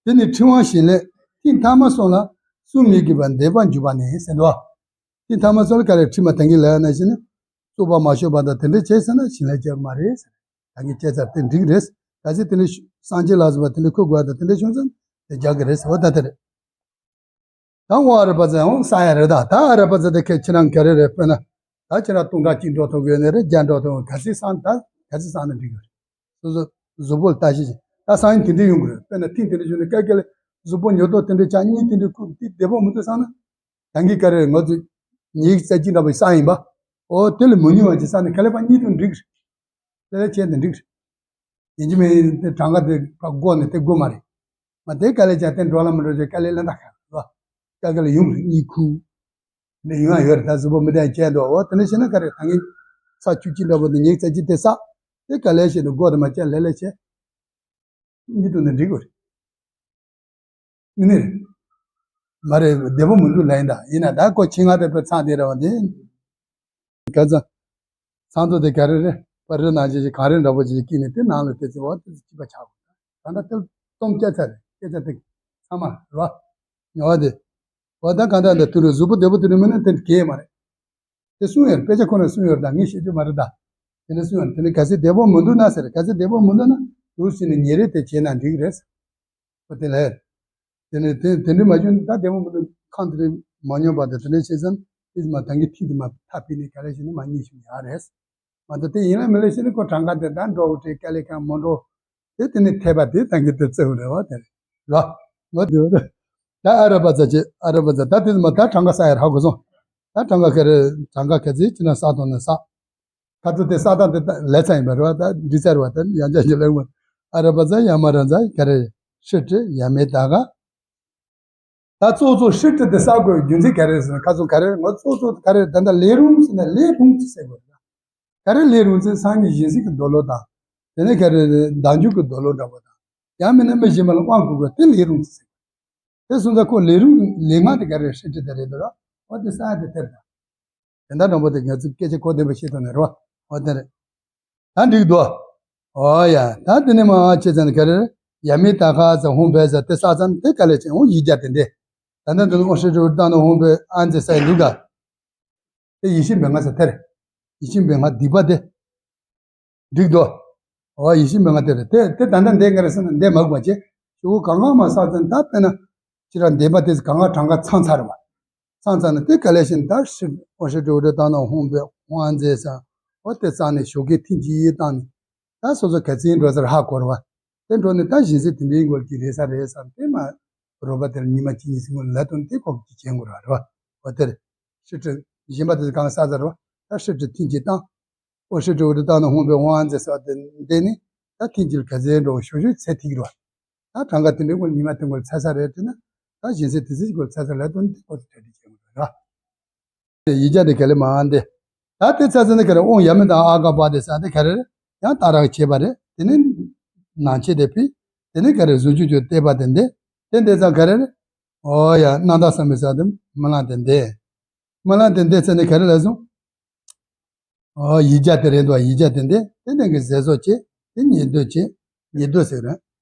དེ་ནི་ཕྲེང་བ་བཞིན་ལས་ཐེངས་ཐ་མ་སོང་ལ་གསུམ་མི་དགོས་པར་འདས་པར་འཇུག་པ་ནི་ཟེར་འདུག་བ། ཐེངས་ཐ་མ་སོང་ལ་ག་རེ་ཁྲིད་མ་དེང་གི་ལ་ན་ཞིག་ནི་རྩོག་པ་མ་ཤོར་བ་དང་དེ་འདྲ་བྱས་ཟེར་ན་ཞིང་ལས་བྱེད་མ་རེད་ཟེར། ད་གིན་བྱས་ཚར་དེ་འགྲིག་རེད་ད་ཚེ་དེ་འདྲ་སངས་རྒྱས་ལ་སོགས་པ་དེ་འདྲ་ཁུར་དགོས་དང་དེ་འདྲ་བྱུང་ཙང་དེ་རྒྱག་གི་རེད་ཟེར་བ་ད་དེ་རེད། ད་འོ་ཨ་ར་པ་ཙ་ཡང་ས་ཡ་རེད་ད། ད་ཨ་ར་པ་ཙ་དེ་ཁྱེད་ཁྱེད་རང་ག་རེ་རེད་དཔེར་ན། ད་ཁྱེད་རང་སྟོང་ཕྲག་གཅིག་འགྲོ་ཐུབ་ཡོད་ནི་རེད་བརྒྱ་འགྲོ་ཐུབ་ག་ཚོད་སང་ད་ག་ཚོད་སང་ན་འགྲིག་གི་རེད། སོ་སོ་གཟུགས་པོ་ལ་ལྟ་ཞིག་ཅིག་ད་སང་ཡིན་དེ་འདྲ་ཡོང་གི་རེད་དཔེར་ན་ཐེངས་དེ་འདྲ་བྱུང་ནས་ཀ་ཀ་ལ་གཟུགས་པོ་ཉོ་ཐོག་དེ་འདྲ་ཆགས་གཉིད་དེ་འདྲ་ཁུག་དེ་བདེ་པོ་མི་འདུག་སང་ན། ད་གིན་ག་རེ་རེད་ང་ཚོ་ཉིད་རྩ་གཅིག་འདྲ་པོ་སང་ཡིན་པ། ཨོ་དེ་ལ་མི་ཉུང་བ་ཅིག་སང་ནས་ག་ལེ་པ་གཉིད་དུ་འགྲིག་གི་རེད། དེ་ལས་བྱས་ཏེ་འགྲིག་རེད། ཡིན་གཅིག་མིན་གཅིག་དེ་གྲངས་ཀ་དེ་ཕར་བགོ་ནས་དེ་དགོས་མ་རེད། མ་དེ་ག་ལས་ཀྱང་དེ་འགྲོ་ལ་མི་འགྲོ་ཅེས་དཀའ་ལས་ལ་འདག་ཁ་རེད་བ། དཀའ་དཀའ་ལས་ཡོང་རེད་གཉིད་ཁུག་འདི་ཡོང་ཡ་ཡོད་རེད་ད་གཟུགས་པོ་མི་བདེ་བྱས་འདུག་འོ་དེ་འདྲ་བྱས་ན་ག་རེ་ད་ངས་ཚ་བཅུ་གཅིག་འདྲ་པོ་དེ་ཉིན་ཚ་གཅིག་དེ་བསགས། དེ་ག་ལས་བྱས་ནས་སྒོ་དེ་མ་བཅད་ལས་ལས་བྱས། གཉིད་དུ་ནི་འགྲིག་གོ་རེད། ནི་རེད། མ་རེད་བདེ་པོ་མི་འདུག་ལབ་ཡིན་ད་ཡིན་ན་ད་ཁོ་ཁྱི་ང་དེ་པའི་ཚང་དེ་རེད་བ་དེ། ག་ཚ། ཚང་དུ་དེ་ག་རེ་རེད་པ་རི་ནང་བཞིན་གང་རེད་འདྲ་པོ་ཅིག་སྐྱིད་ནས་དེ་ནང་ལ་དེ་ཚེ་བ་དེ་ཚེ་སྐྱིད་པ་ཆགས་དགོས་ད་ལྟ་དེ་སྟོང་སྐད་ཆ་རེད་སྐད་ཆ་དེ་ཚང་མ་རེད་བ། ཉོ་བ་དེ། བ་ད་གང་ལྟར་འདི་དུ་རུ་གཟུགས་པོ་བདེ་པོ་དུ་རུ་མིན་ན་དེ་གས་མ་རེད། དེ་གསུང་ཡོད་དཔེ་ཆ་ཁོ་ན་གསུང་ཡོད་ད་ངས་བཤད་རྒྱུ་མ་རེད་ད། དེ་ནས་གསུང་ཡོད་དེ་ནས་གལ་སྲིད་བདེ་པོ་མི་འདུག་ན་ཟེར་གལ་སྲིད་བདེ་པོ་མི་འདུག་ན་དུ་ཟིན་ནས་ཉེ་རེ་དེ་བྱས་ན་འགྲིག་རེད། ཨོ་དེ་ལས། དེ་ནས་དེ་དེ་འདྲ་མ་བྱུང་ད་བདེ་མོ་མི་འདུག་ཁང་དེ་འདྲ་མ་ཉོ་བ་དེ་དེ་འདྲ་བྱས་ཙང་དེ་མ་ད་གིན་ཐིག་དེ་མ་ཐག་པི་ནས་ག་རེ་བྱས་ནས་མ་རྙེད་ཞུ་ཡག་རེད། མ་ད་དེ་ཡིན་ལ་མི་ལ་བྱས་ནས་ཁོ་གྲངས་ཀ་དེ་ད་འགྲོ་བོ་དེ་དཀའ་ལས་ཁག་མ་འགྲོ། དེ་དེ་ནས་ཐེབས་པ་དེ་ད་གིན་དེ་བརྩི་བ་རེད་བ་དེ་རེད་བ། ང་དེ་ད་ཨ་ར་པ་ཙ་ཅེ་ཨ་ར་པ་ཙ་ད་དེ་མ་ད་གྲངས་ཀ་ས་ཡར་ཧ་གོ་སོང་། ད་གྲངས་ཀ་ག་རེ་གྲངས་ཀ་ག་ཚིག་ཅི་ན་ས་དང་ནི་ས། ཁ་ཐུག་དེ་ས་དང་དེ་ལས་ཚ་ཡིན་པ་རེད་བ། ད་འདི་ཚར་བ་ད་ཡང་ཅག་གི་ལེགས་མོ། ཨ་ར་པ་ཙ་ཡ་མ་ར་ཛ་ག་རེ་ཧྲི་ཏྲི་ཡ་མེ་ད་ག་ད་གཙོ་གཙོ་ཧྲི་ཏྲི་དེ་ས་དགོས་རྒྱུ་མཚན་ག་རེ་ཟེར་ན་ཁ་ཚོན་ག་རེ་ང་གཙོ་གཙོ་ག་རེ་ད་ལྟ་ལས་རུང་ཟེར་ན་ལས་རུང་ཟེར་དགོས་རེད། ག་རེ་ལས་རུང་ཟེར་སང་ཉིན་སྦྱིན་སྲེག་གི་འདོད་བློ་དང་། དེ་ནས་ག་རེ་བདག་འཇུག་གི་འདོད་བློ་འདྲ་པོ་དང་། ཡང་མིན་ན་མི་གཞན་པ་ལ་དབང་དགོས་དགོས་དེ་ལས་རུང་ཟེར། དེ་སོང་ཙང་ཁོ་ལས་རུང་ལས་སྔགས་དེ་ག་རེ་ཧྲི་ཏྲི་དེ་རེད་འདུག་ར། འོ་དེ་ས་དེ་དེར་དང་། དེ་འདྲ་འདྲ་པོ་དེ་ང་ཚོས་སྐད་ཆ་གོ་བདེ་པོ་བཤད་ཐུབ་ནས་རོ། འོ་དེ་རེད། ད་འགྲིག་འདུག་འོ་ཡ། ད་དེ་ནས་མ་བྱས་ཙང་ག་རེ། ཡ་མི་ད་ཁ་ཙ་ཧོང་བེ་ཟ་དེ་ས་ཙང་དེ་ག་ལས་ཅན་འོ་ཡིག་བརྒྱ་དེ་འདི། ད་ནི་དེ་ནི་འོ་ཧྲི་ཏྲི་ཨུ་ཏ་ན་ཧོང་བེ་ཨན་ཙེ་ས་ཡི་འདུག་ག་དེ་ཡིད་བཞིན་པའི་ང་ས་དེར། ཡིད་བཞིན་པའི་ང་སྡིག་པ་དེ། འགྲིག་འདུག་འོ་ཡིད་བཞིན་པའི་ང་དེ་རེད་དེ་དེ་ད་ལྟ་འདི་ག་རེ་ཟེར་ན་འདི་མ་དགོས་པ་བྱས། ཤོག་གུ་གང་གང་མ་ས་ཙང་ད་དཔེར་ན། ཅི་ར་འདས་པ་དེ་གང་ག་གྲངས་ཀ་ཚང་ཚར་བ། ཚང་ཚར་ནས་དེ་ག་ལས་བཞིན་ད་ཧྲི་ཨོ་ཧྲི་ཏྲི་ཨུ་ཏྲི་ཏ་ན་ཧོང་བེ་ཧོང་ཨན་ཙེ་ས། འོ་དེ་ཙང་ནས་ཤོག་གེ་ཐིན་གྱི་ཡིད་བཏང་ནས། ད་སོ་སོ་ག་ཚིག་འགྲོ་སར་ཧ་གོ་ར་བ། དེ་འགྲོ་ནས་ད་གཞན་སེམས་དེ་འདྲའི་སྐོར་གྱི་རེད་ས་རེད་བསམ་དེ་མ། རོ་པ་དེར་ཉི་མ་གཅིག་གཉིས་སྲིང་མོ་ལ་དོན་དེ་ཁོག་གི་བྱེད་དགོས་ར་ར་བ། འོ་དེར། ཧྲི་ཏྲི་གཞན་པ་དེ་གང་ས་ཚར་བ། ད་ཧྲི་ཏྲི་ཐིན་གྱི་བཏང་། ཨོ་ཧྲི་ཏྲི་ཨུ་ཏྲི་ཏ་ན་ཧོང་བེ་ཧོང་ཨན་ཙེ་ས་དེ་འདས་ནས། ད་ཐིན་གྱི་ག་ཚིག་འགྲོ་ཤོ་ཤོ་ཚེ་ཐིག་ར་བ། ད་གྲངས་ཀ་དེ་འདྲའི་སྐོར་ཉི་མ་དེ་སྐོར་ཚ་ས་རེད་དྲན་ན། ད་གཞན་སེམས་དེ་ཚིག་སྐོར་ཚ་ས་ལ་དོན་དེ་སྐོར་དུ་གྲ་སྒྲིག་བྱེད་དགོས་ར། དེ་ཡིག་བརྒྱ་དེ་ག་ལེ་མ་འདི། ད་དེ་ཚ་ཚ་ནི་ག་རེ་ཨོང་ཡ་མི་དང་ཨ་ག་པ་དེ་ས་དེ་ག་རེ། ཡང་ད་རག་བྱེད་པ་རེད་དེ་ནི། ནང་ཆེ་དེ་ཕི། དེ་ནི་ག་རེ་བཟོ་རྒྱུ་ཅོ་བལྟས་པ་དེ་འདི། དེ་འདི་ཚ་ག་རེ་རེད། ཨོ་ཡ་སྣང་དག་བསམ་མི་ས་དེ་མི་ལང་དེ་འདི། མི་ལང་དེ་འདི་ཚ་ནི་ག་རེ་ལ་སོང་། ཨོ་ཡིག་བརྒྱ་དེ་རེད་འདུག་ཡིག་བརྒྱ་དེ་འདི་དེ་ནས་གི་ཟས་བཟོ་བྱེད་དེ་ཉེ་འདོད་བྱེད། ཉེ་འདོད་ཟེར་ར།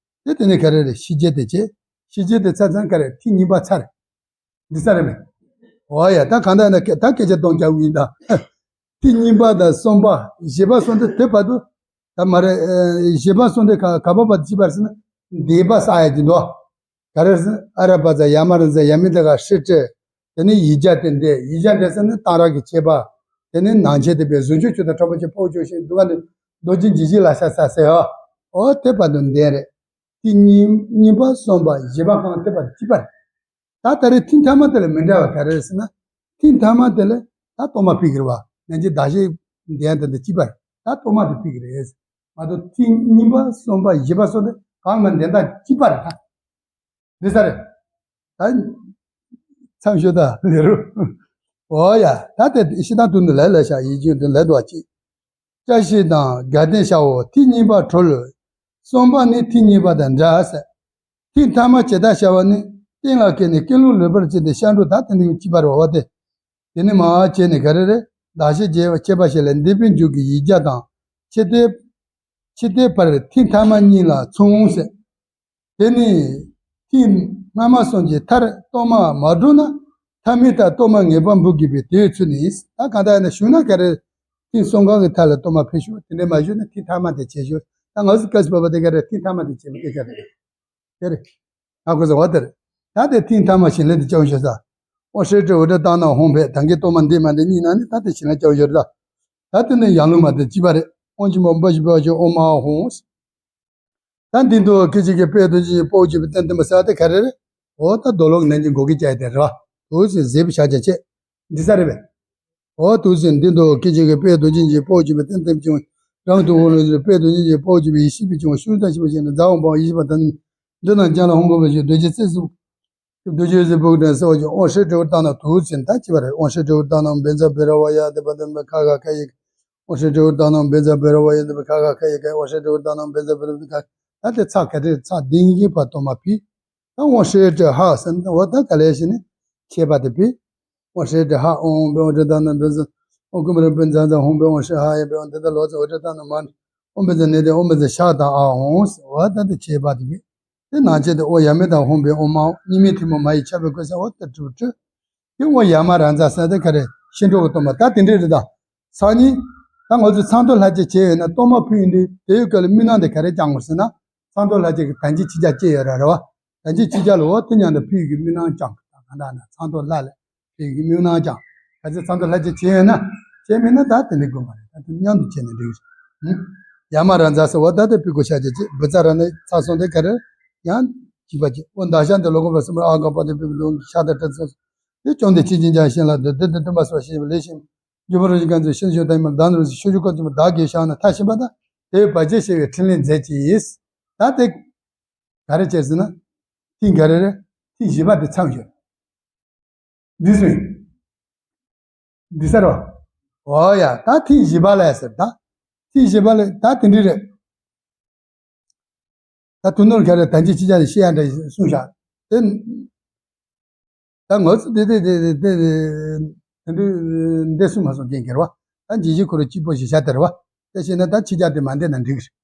དེ་དེ་ནས་ག་རེ་རེད་ཤི་རྒྱལ་དེ་བྱེད། ཤི་རྒྱལ་དེ་ཚ་ཚང་ག་རེ་ཐིག་གཉིས་པ་ཚར། འདི་ས་རེད་མེད། ཨོ་ཡ་ད་གང་ལྟར་ན་ད་སྐད་ཆ་གཏོང་རྒྱག་ཡིན་ད། ཐིག་གཉིས་པ་དང་གསུམ་པ་བཞི་པ་སོང་དུ་དེ་བར་དུ། ད་མ་རེད། བཞི་པ་སོང་དུ་ག་ག་པ་བར་དུ་ཅི་བར་ཟེར་ན། འདས་པ་ས་ཡ་གྱི་འདུག་ག་རེ་ཟེར་ཨ་ར་པ་ཙ་ཡ་མ་ར་ཛ་ཡ་མི་ད་ག་ཧྲི་ཏྲི། དེ་ནས་ཡིག་བརྒྱ་དེ་འདས་ཡིག་བརྒྱ་འདས་ཟེར་ནས་གཏང་རག་གི་བྱེད་པ། དེ་ནས་ནང་ཆེན་དེ་པའི་གཟུགས་ཆོས་ཆོས་དང་ཁྲོ་བོ་ཆེ་ཕོ་ཆོས་ཤིང་སྡུག་ག་ནི་རྡོ་རྗེ་འཇིགས་བྱེད་ལ་ཤ་ས་ཟེར་ཨ། ཨོ་དེ་བར་དུ་འདས་རེད། དེ་གཉིས་གཉིས་པ་གསུམ་པ་བཞི་པ་གང་དེ་བར་དུ་གཅིག་པ་རེད། ད་ད་རེས་ཐེངས་མཐའ་མ་དེ་ལ་མི་འདྲ་བ་ག་རེ་རེད་ཟེར་ན། ཐེངས་མཐའ་མ་དེ་ལ་ད་གཏོར་མ་ཕུལ་གི་རེད་བ། ནན་གྱི་ཟླ་ཤས་འདས་ཡང་དེ་འདི་གཅིག་པ་རེད། ད་གཏོར་མ་དེ་ཕུལ་གི་རེད། མ་གཏོགས་ཐེངས་གཉིས་པ་གསུམ་པ་བཞི་པ་སོགས་དེ་གང་མ་འདས་ད་གཅིག་པ་རེད་ད། འདི་ས་རེད། ད་མཚམས་ཞོ་ད་ལེ་རུ། ཨོ་ཡ་ད་དེ་ཤི་ད་དུ་འདི་ལས་ལས་བྱ་ཡིད་ཀྱི་འདི་ལས་དོ་གཅིག་བཀྲ་ཤིས་དང་དགའ་ལྡན་ཤ་འོ་ཐིག་གཉིས་པ་གྲོལ། གསུམ་པ་ནི་ཐིག་གཉིས་པ་དང་འདྲ་ཟེར། ཐིག་ཐ་མ་ཇི་ལྟར་བྱ་བ་ནི། སྟེང་ལ་བཀལ་ནས་ཀུན་སློང་ལུས་པར་བྱས་ཏེ་ཤ་འགྲོ་ད་དེ་ནི་གཅིག་པར་བ་བ་སྟེ། དེ་ནི་མ་བྱས་ནས་ག་རེ་རེད། བདག་གཞན་བརྗེ་བ་ཁྱད་པར་ཞིག་ལས་འདས་པའི་མཇུག་གི་ཡིག་བརྒྱ་དང་། ཕྱི་དེ། ཕྱི་དེ་བར་ཐིག་ཐ་མ་གཉིས་ལ་མཚུངས་ཟེར། དེ་ནི་ཐིག་སྔ་མ་གསུམ་གྱི་མཐར་གཏོར་མ་མ་གྲུབ་ན། ཐ་མའི་མཐར་གཏོར་མ་ངེས་པར་འབུལ་དགོས་པའི་དེའི་ཚུལ་ནི། ད་གང་ལྟར་ན་ཞུ་ན་ག་རེ། ཐིག་གསུམ་གང་གི་མཐར་ལ་གཏོར་མ་ཕུལ་ཞུ་དེ་འདྲ་མ་ཞུ་ན་ཐིག་ཐ་མ་དེ་བྱེད་ཞུ། ད་ང་ཚོ་སྐབས་སུ་བབ་པ་དེ་ག་རེ་ཐིག་ཐ་མ་དེ་བྱེད་པའི་སྐད་ཆ་རེད། དེ་རེད། ང་ཁོ་ཚོ་བ་དེ་རེད། ད་དེ་ཐིག་ཐ་མ་ཞིང་ལས་དེ་བཅའ་ཞུ་ས། ཨོ་ཧྲེ་ཏྲི་འུ་ཏྲ་ཏང་ན་ཧོང་བས་ད་གིན་གཏོར་མ་འདི་མ་འདི་གཉིས་ན་ནི་ད་དེ་ཞིང་ལས་བཅའ་ཞུ་རེད་ད། ད་དེ་ནི་ཡང་ལུང་མ་དེ་གཅིག་པ་རེད། ཨོང་ཅི་མོ་འབའ་ཞིག་འབའ་ཞིག་ཨོ་མ་ཧོང་། ད་འདི་འདུག་སྐད་ཅིག་གིས་དཔལ་རྡོ་རྗེ་ཡི་དཔའ་བོ་གཅིག་པུ་བསྟན་ཏེ་མི་ཟེར་བ་དེ་ག་རེ་རེད། འོ་ད་རྡོ་ལོག་ནན་གྱི་མགོ་སྐེ་བཅད་དེ་རེད་བ། དུ་ཞིག་ཟེར་བའི་ཤ་ཆ་ཆེ། འདི་ས་རེད་པས། འོ་དུ་ཞིག་འདི་འདུག་སྐད་ཅིག་གིས་དཔལ་རྡོ་རྗེ་ཡི་དཔའ་བོ་གཅིག་པུ་བསྟན་ཏེ་བྱུང་། རང་དུ་འོང་ལ་དཔལ་རྡོ་རྗེ་ཡི་དཔའ་བོ་གཅིག་པུ་ཡེ་ཤེས་པའི་བྱུང་ཤུགས་དང་ཤེས་པ་ཞིག་ན་མཛའ་བ་འབངས་ཡེ་ཤེས་པ་དང་། འདི་ན་ཅང་ལ་ཧོང་གོ་བ་ཞིག་རྡོ་རྗེ་རྩེ་གཟུགས། རྡོ་རྗེ་རྩེ་བུག་དང་སོགས་ཀྱི་ཨོ་ཧྲེ་ཏྲི་འུ་ཏ་ན་དུ་ཞིག་ད་ཅི་བ་རེད། ཨོ་ཧྲེ་ཏྲི་འུ་ཏ་ན་བེ་ཛ་བེ་ར་བ་ཡ་དེ་པ་དེ་ཁ་ཁ་ཁ་ཡིག་ཨོ་ཧྲེ་ཏྲི་འུ་ཏ་ན་བེ་ཛ་བེ་ར་བ་ཡ་དེ་པ་ཁ་ཁ་ཁ་ཡིག་ཨོ་ཧྲེ་ཏྲི་འུ་ཏ་ན་བེ་ཛ་བེ་ར་བ་ཁ། ད་དེ་ཚ་ག་དེ་ཚ་ལྡིང་གི་བར་གཏོར་མ་ཕུལ། ད་ཨོ་ཧྲེ་ཏྲི་ཧ་ཟེར་ན་འོ་ད་ག་ལས་ཤི་ནི་ཁྱད་པར་དེ་ཕུལ། ཨོ་ཧྲེ་ཏྲི་ཧ་ཨོ་བེ་ཨོ་ཏྲི་ཏ་ན་བེ་ཛ་ཨོ་ཀུ་མ་ར་བེ་ཛ་ཛ་ཧོང་བེ་ཨོ་ཧྲེ་ཧ་ཡ་བེ་ཨོ་དེ་ད་ལོ་ཙ་ཨོ་ཏྲི་ཏ་ན་མ་ཨོ་བེ་ཛ་ནེ་དེ་ཨོ་བེ་ཛ་ཤ་དང་ཨ་ཧོང་ཟེར་འོ་ད་དེ་ཁྱད་པར་དེ་ཕུལ། དེ་ནང་བཞིན་དུ་ཨོ་ཡ་མེ་དང་ཧོང་བེ་ཨོ་མ་གཉིས་མེད་ཐུན་མོང་མ་ཡི་ཁྱབ་པའི་སྐུ་ས་འོ་ད་གྲུབ་གྲུབ། དེ་ཨོ་ཡ་མ་ར་ཛ་ས་དེ་ག་རེ་ཤིན་ཏུ་གཏོར་མ་ད་དེ་འདྲས་རེད་ད། སང་ཉིན། ད་ང་ཚོས་ཚང་ཐོ་ལྷ་ཆེ་བྱས་ཡོད་ན་གཏོར་མ་ཕུལ་ཡིན་དུས་དེའི་སྐབས་ལ་དམུས་སྣང་དེ་ག་རེ་བསྐྱང་དགོས་ཟེར་ན། ཚང་ཐོ་ལྷ་ཆེ་གི་དན་ཅིག་ཆིག་ཆ་བཅས་ཡོད་ར་རེད་བ། དན་ཅིག་ཆིག་ཆ་ལ་འོ་དེ་མཉམ་དུ་ཕུལ་གི་དམུས་སྣང་བསྐྱང་གི་ད་ག་འདྲ་ན་ཚང་ཐོ་ལྷ་ལ། དེ་གི་མིག་ནང་ཀྱང་། ག་ཚོད་ཚང་དུ་ལྷ་ཅིག་བྱས་ཡོད་ན། བྱས་མེད་ན་ད་དེ་འདྲའི་དགོས་མ་རེད། ད་དེ་མཉམ་དུ་བྱས་ནས་འགྲིག་རེད། ཡ་མ་ར་ཛ་ཟེར་བ་ད་དེ་ཕི་གོ་ཤ་ཅེ་ཅེ་བུ་ཚ་ར་ནི་ཚ་སོང་དེ་ག་རེ། ཡང་ བྱིས་པ་བྱེད། འོ་མདའ་ཤ་འདི་ལོ་གོ་བ་སྲིན་མོ་ཨ་ག་པ་དེ་པི་པི་ལུང་ཤ་དང་སྤྲད་ཚོ། དེ་བཅོམ་ལྡན་ཁྱེད་ཅིང་ཀྱང་ཤེས་ལ་འདི་འདི་འདི་འདི་མ་སོ་ཤེས་པ་ལས་ཤིང་། འཇུ་བ་རོ་ཞིག་གང་ཚོ་ཤིན་ཤོ་དང་མ་བདག་ནོར་ཤོ་ཆུ་ཀོ་ཅི་མ་བདག་གིས་བཞག་ན་ཐ་ཤི་པ་དང་། དེ་བ་ཅི་ཤེས་པའི་ཕྲིན་ལས་མཛད་ཅིས། ད་དེ་ག་རེ་བྱས་ཟིན་ན། ཐེངས་ག་རེ་རེ། ཐེངས་བཞི་པ་དེ་ཚང་ཤོད། འདི་སུ་ཡིན། འདི་ས་རོ། འོ་ཡ། ད་ཐེངས་བཞི་པ་ལ་ཟེར་ད། ཐེངས་བཞི་པ་ལ་ད་དེ་འདྲི་རེད། ད་དུ་ནོར་ག་རེ་ད་ཅི་ཅི་ཅག་ནས་ཤེས་ཡ་འདྲ་གསུངས་བཞག་དེ། ད་ངོ་ཚོ་དེ་དེ་དེ་དེ་དེ་འདྲི་འདི་གསུངས་མ་སོང་རྐྱེན་གེར་བ། ད་ཇི་ཞིག་ཁོ་ར་གཅིག་པོ་ཞིག་བྱ་དེར་བ། དེ་བྱས་ན་ད་ཅི་ཅག་དེ་མ་འདེད་ན་འགྲིག་གི་རེད།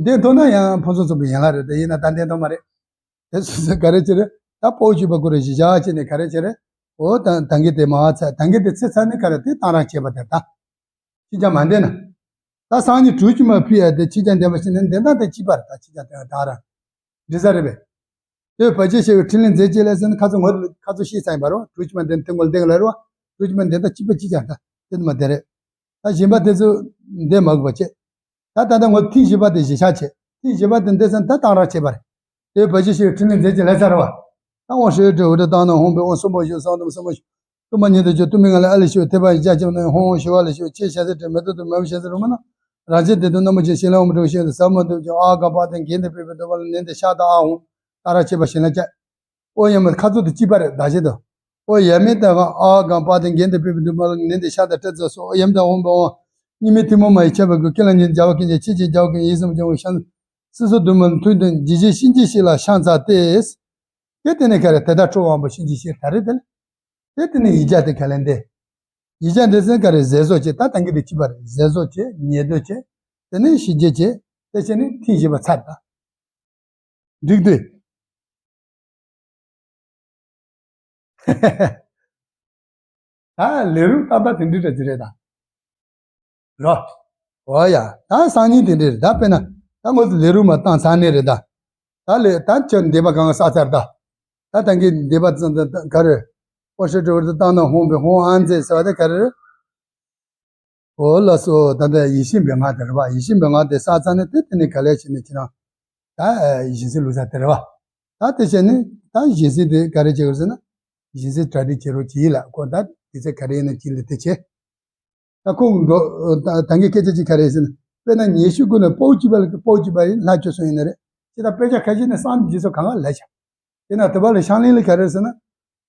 འདེད་ཐུབ་ན་ཡང་ཕུན་སུམ་ཚོགས་པའི་ཡན་ལག་རེད། དེ་ཡིན་ན་ད་འདེད་ཐུབ་མ་རེད། དེ་སོ་སོ་ག་རེ་བྱེད་རེད། ད་ཕོ་བཅུ་པ་ཁོ་རེ་གཞི་བཞག་བྱས་ནས་ག་རེ་བྱེད་རེད། འོ་ད་ད་གིན་དེ་མ་ཚད་ད་གིན་དེ་ཚེ་ཚད་ནི་ག་རེ་དེ་གཏང་རག་བྱས་པ་དེ་ད། ཕྱི་རྒྱ་མ་འདེད་ན། ད་སང་ཉིན་དྲུག་ཅུ་མ་ཕུལ་ཡ་དེ་ཕྱི་རྒྱ་འདེད་པ་ཞིག་ནི་འདེད་སྟངས་དེ་གཅིག་པ་རེད། ད་ཕྱི་རྒྱ་དེ་གཏང་རག་འདྲི་ས་རེད་པས། དེ་བ་ཅི་ཤེས་པའི་ཕྲིན་ལས་མཛད་ཅེས་ལས་ཟེར་ན་ཁ་ཚོ་ངོ་ཁ་ཚོ་ཤེས་ཚར་ཡིན་པ་རེད་བ། དྲུག་ཅུ་མ་འདེད་དེ་ངོ་འདེད་ལ་རེད་བ། དྲུག་ཅུ་མ་འདེད་ད་གཅིག་པ་གཅིག་རྐྱང་ད་དེ་མ་དེ་རེད། ད་གཞན་པ་དེ་ཚོ་འདེད་མ་དགོས་པ་བྱེད། ད་ད་ལྟ་ངོ་ཐེངས་བཞི་པ་དེ་གཞི་བཞག་བྱེད། ཐེངས་བཞི་པ་དེ་འདེད་ཚར་ད་གཏང་རག་བྱེད་པ་རེད། དེ་བ་ཅི་ཤེས་ཕྲིན་ལས་མཛད་ཅེས་ལས་ཚར་བ། ད་དབང་ཧྲི་ཏྲི་འུ་ཏྲ་བཏང་ན་ཧོང་པའི་དབང་གསུམ་པོ་བཞི་གསང་དུམ་གསུམ་པོ་བཞི། གཏུམ་པ་ཉིད་དུ་གྱུར་གཏུམ་པའི་ངང་ལས་ཨ་ལི་ཤི་བ་ཐེག་པ་ཡི་ཅག་ཅིག་ནི་ཧོང་ཧོང་ཞི་བ་ལ་ཤི་བ་ཅེས་བྱ་ཚེ་ཏྲི་མེ་ཏོག་ཏུ་མེ་བ་ཤ་ཚེ་རུ་མ་ན། རང་བཞིན་དེ་དུ་རྣམ་པ་ཅན་ཤིང་ལ་འོང་མི་འགྲོ་ཤིང་དུ་ཟབ་མ་ཐུབ་ཀྱང་ཨ་ག་པ་དང་གན་དུ་ཕུལ་བའི་འདུན་པ་ལ་ནན་ཏེ་ཤ་དང་ཨ་ཧོང་། ད་ར་བྱེད་པ་ཞིག་ལ་བཅའ། ཨོ་ཡ་མ་ཁ་ཚུགས་དེ་གཅིག་པ་རེད་ད་བྱེད་དོ། ཨོ་ཡ་མེ་ད་ག་ཨ་ག་པ་དང་གན་དུ་ཕུལ་བའི་འདུན་པ་ལ་ནན་ཏེ་ཤ་དང་སྤྲད་ཚོ་སོ་ཨོ་ཡ་མེ་ད་འོང་པ་འོང་། གཉིས་མེད་ཐུན་མོང་མ་ཡི་ཁྱད་པར་ཀུན། ཀུན་ལ་ཉེ་བར་བྱ་བ་ཀུན་གྱི་ཆེད་ཅིང་བྱ་བ་ཀུན་ཡིད་གསུམ་སྦྱོང་བའི་ཤ། སྲིད་གསུམ་འདུན་མ་མཐུན་དང་ཇི་བཞིན་གཤིན་རྗེའི་གཤེད་ལ་ཤ་འཚལ་ཏེ། དེ་དེ་ནས་ག་རེ་དེ་ལྟར་ཁྲོ་དབང་པོ་གཤིན་རྗེའི་གཤེད་ད་རེད་དེ། དེ་དེ་ནས་ཡིག་བརྒྱ་དེ་ག་ལས་འདས། ཡིག་བརྒྱ་འདས་ཟེར་ག་རེ་ཟས་བཟོ་བྱེད་ད་ད་གིན་དེ་གཅིག་པ་རེད། ཟས་བཟོ་བྱེད་ཉེ་དོ་བྱེད། དེ་ནས་ཤི་རྗེ་བྱེད། དེ་བྱས་ནས་ཐེངས་བཞི་པ་ཚར་ད། འགྲིག་དེ། ད་ལས་རུང་ཏག་ཏག་དེ་འདྲི་འདྲ་ཅི་རེད་ད། རོ། འོ་ཡ། ད་སང་ཉིན་དེ་འདྲི་རེད་ད། དཔེར་ན། ད་ངོ་ལས་རུང་མ་བཏང་ཚར་ནས་རེད་ད། ད་ལས་ད་ཁྱོད་འདས་པ་གང་ས་ཚར་ད། ད་ད་གིན་འདས་པ་ཙང་ད་ག་རེ། ཨོ་ཧྲི་ཏྲི་འུ་ཏྲ་བཏང་ན་ཧོང་པའི་ཧོང་ཨན་ཛེ་ཟེར་བ་དེ་ག་རེ་རེད། འོ་ལགས་སོ། ད་ལྟ་ཡིད་བཞིན་པའི་ངག་དེ་རེད་བ། ཡིད་བཞིན་པའི་ངག་དེ་བསགས་ཚར་ནས་དེ་དེ་ནས་ག་ལས་བྱས་ནས་ཁྱེད་རང་ད་ཡིད་བཞིན་སྲིད་བླུག་ས་དེ་རེད་བ། ད་དེ་བྱས་ནས་ད་ཡིད་བཞིན་སྲིད་དེ་ག་རེ་བྱེད་དགོས་ཟེར་ན། ཡིད་བཞིན་སྲིད་གྲ་སྒྲིག་བྱེད་རོགས་གྱིས་ལ་ཁོ་ད་དེ་ཚེ་ག་རེ་ཡིན་ན་གྱིས་ལ་དེ་བྱེད། ད་ཁོ་འགྲོ་ད་ད་གིན་སྐད་ཆ་གཅིག་ག་རེ་ཟེར་ན། དཔེར་ན་ཉེ་ཤོས་ཀུན་ནས་ཕོ་བཅུ་པ་ལ་ཕོ་བཅུ་པ་ཡིན་ལྷ་བཅུ་གསུམ་ཡིན་ན་རེད། ཅི་ད་དཔེ་ཆ་ཁ་ཤས་ནས་གསང་རྒྱུ་ཚོ་གང་ག་ལས་བྱ། དེ་ན་དེ་བ་ལ་ཤང་ལིང་ལ་ག་རེ་ཟེར་ན།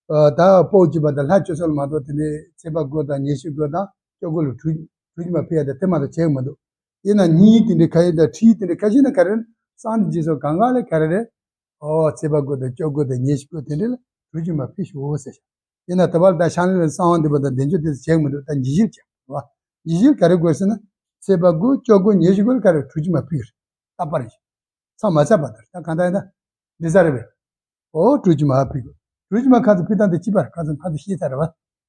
ད་ཕོ་བཅུ་པ་དང་ལྷ་བཅུ་གསུམ་ལ་མ་གཏོགས་དེ་ནས་ཚེས་པ་དགུ་དང་ཉེ་ཤོས་དགུ་དང་སྐྱོ་དགུ་ལ་གྲུ་གྲུ་གཅིག་མ་ཕུལ་ཡ་དང་དེ་མ་གཏོགས་བྱེད་མི་འདུག་ཡིན་ན་ཉིན་དེ་འདྲའི་ཁ་ཡིན་དང་ཁྲིད་དེ་འདྲའི་ཁ་ཤས་ན་ག་རེ་གསང་རྒྱུ་ཚོ་གང་ག་ལ་ག་རེ་རེད། ཨོ་ཚེས་པ་དགུ་དང་སྐྱོ་དགུ་དང་ཉེ་ཤོས་དགུ་དེ་འདྲ་ལ་གྲུ་གཅིག་མ་ཕུལ་ཤོག་ཟེར་ཤག་ཡིན་ན་དེ་བ་ལ་ད་ཤང་ལིང་ལ་གསང་བ་འདུས་པ་དང་བདེ་མཆོག་དེ་ཚོ་བྱེད་མི་འདུག་ད་ཉི་ཤུ་བྱེད་དགོས་བ། ཉི་ཤུ་ག་རེ་དགོས་ཟེར་ན། ཚེས་པ་དགུ་སྐྱོ་དགུ་ཉེ་ཤོས་དགུ་ལ་ག་རེ་གྲུ་གཅིག་མ་ཕུལ་རེད། རྟག་པར་ཡིན། མཚམས་མ་ཆད་པ་དང་ད་གང་ལྟར་ཡིན་ན། འདི་ས་རེད་པས། ཨོ་གྲུ་གཅིག་མ་ཕུལ་དགོས། གྲུ་གཅིག་མ་ཁ་ཚོ་ཕུལ་སྟངས་དེ་གཅིག་པར་ཁ་ཚོ་ཁ་ཚོ་ཤེས་ཚར་རེད་བ།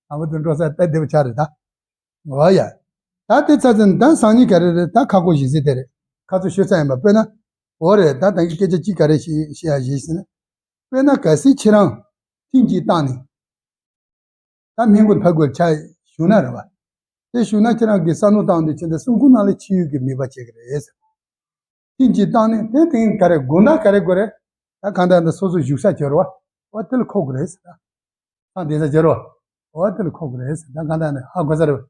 དང་པོ་དེ་འགྲོ་ས་ལྟ་བདེ་བོ་ཆགས་རེད་ད། འོ་ཡ། ད་དེ་ཚ་ཚན་ད་སང་ཉིན་ག་རེ་རེད། ད་ཁ་སྐོང་བཞིན་སྲིད་དེ་རེད། ཁ་ཚོ་ཤོད་ས་ཡིན་པ་དཔེར་ན། འོ་རེད། ད་ད་གི་སྐད་ཆ་གཅིག་ག་རེ་ཞིག་བཤད་ཡ་ཞིག་ཟེར་ན། དཔེར་ན་གལ་སྲིད་ཁྱེད་རང་ཐེངས་གཅིག་བཏང་ནས། ད་སྨན་ཁང་ཕར་དགོས་ཆ་བཞུགས་ན་རེད་བ། དེ་བཞུགས་ན་ཁྱེད་རང་གི་བསམ་བློ་བཏང་དུས་ཕྱིན་ཏེ་སེམས་ཁོང་ནང་ལ་ཕྱི་ཡུལ་གྱི་མོས་པ་བྱེད་ཀྱི་རེད་ཟེར། ཐེངས་གཅིག་བཏང་ནས་དེ་དེང་ག་རེ་དགོང་དག་ག་རེ་དགོས་རེད། ད་གང་ལྟར་ད་སོ་སོ་བཞུགས་ས་བྱོས་རོགས། འོ་དེ་ལ་ཁོག་གི་རེད་ཟེར། ད་བསྡད་ས་བྱོས་རོགས། འོ་དེ་ལ་ཁོག་གི་རེད་ཟེར། ད་གང་ལྟར་ནས་ཧ་གོ་ས་རེད།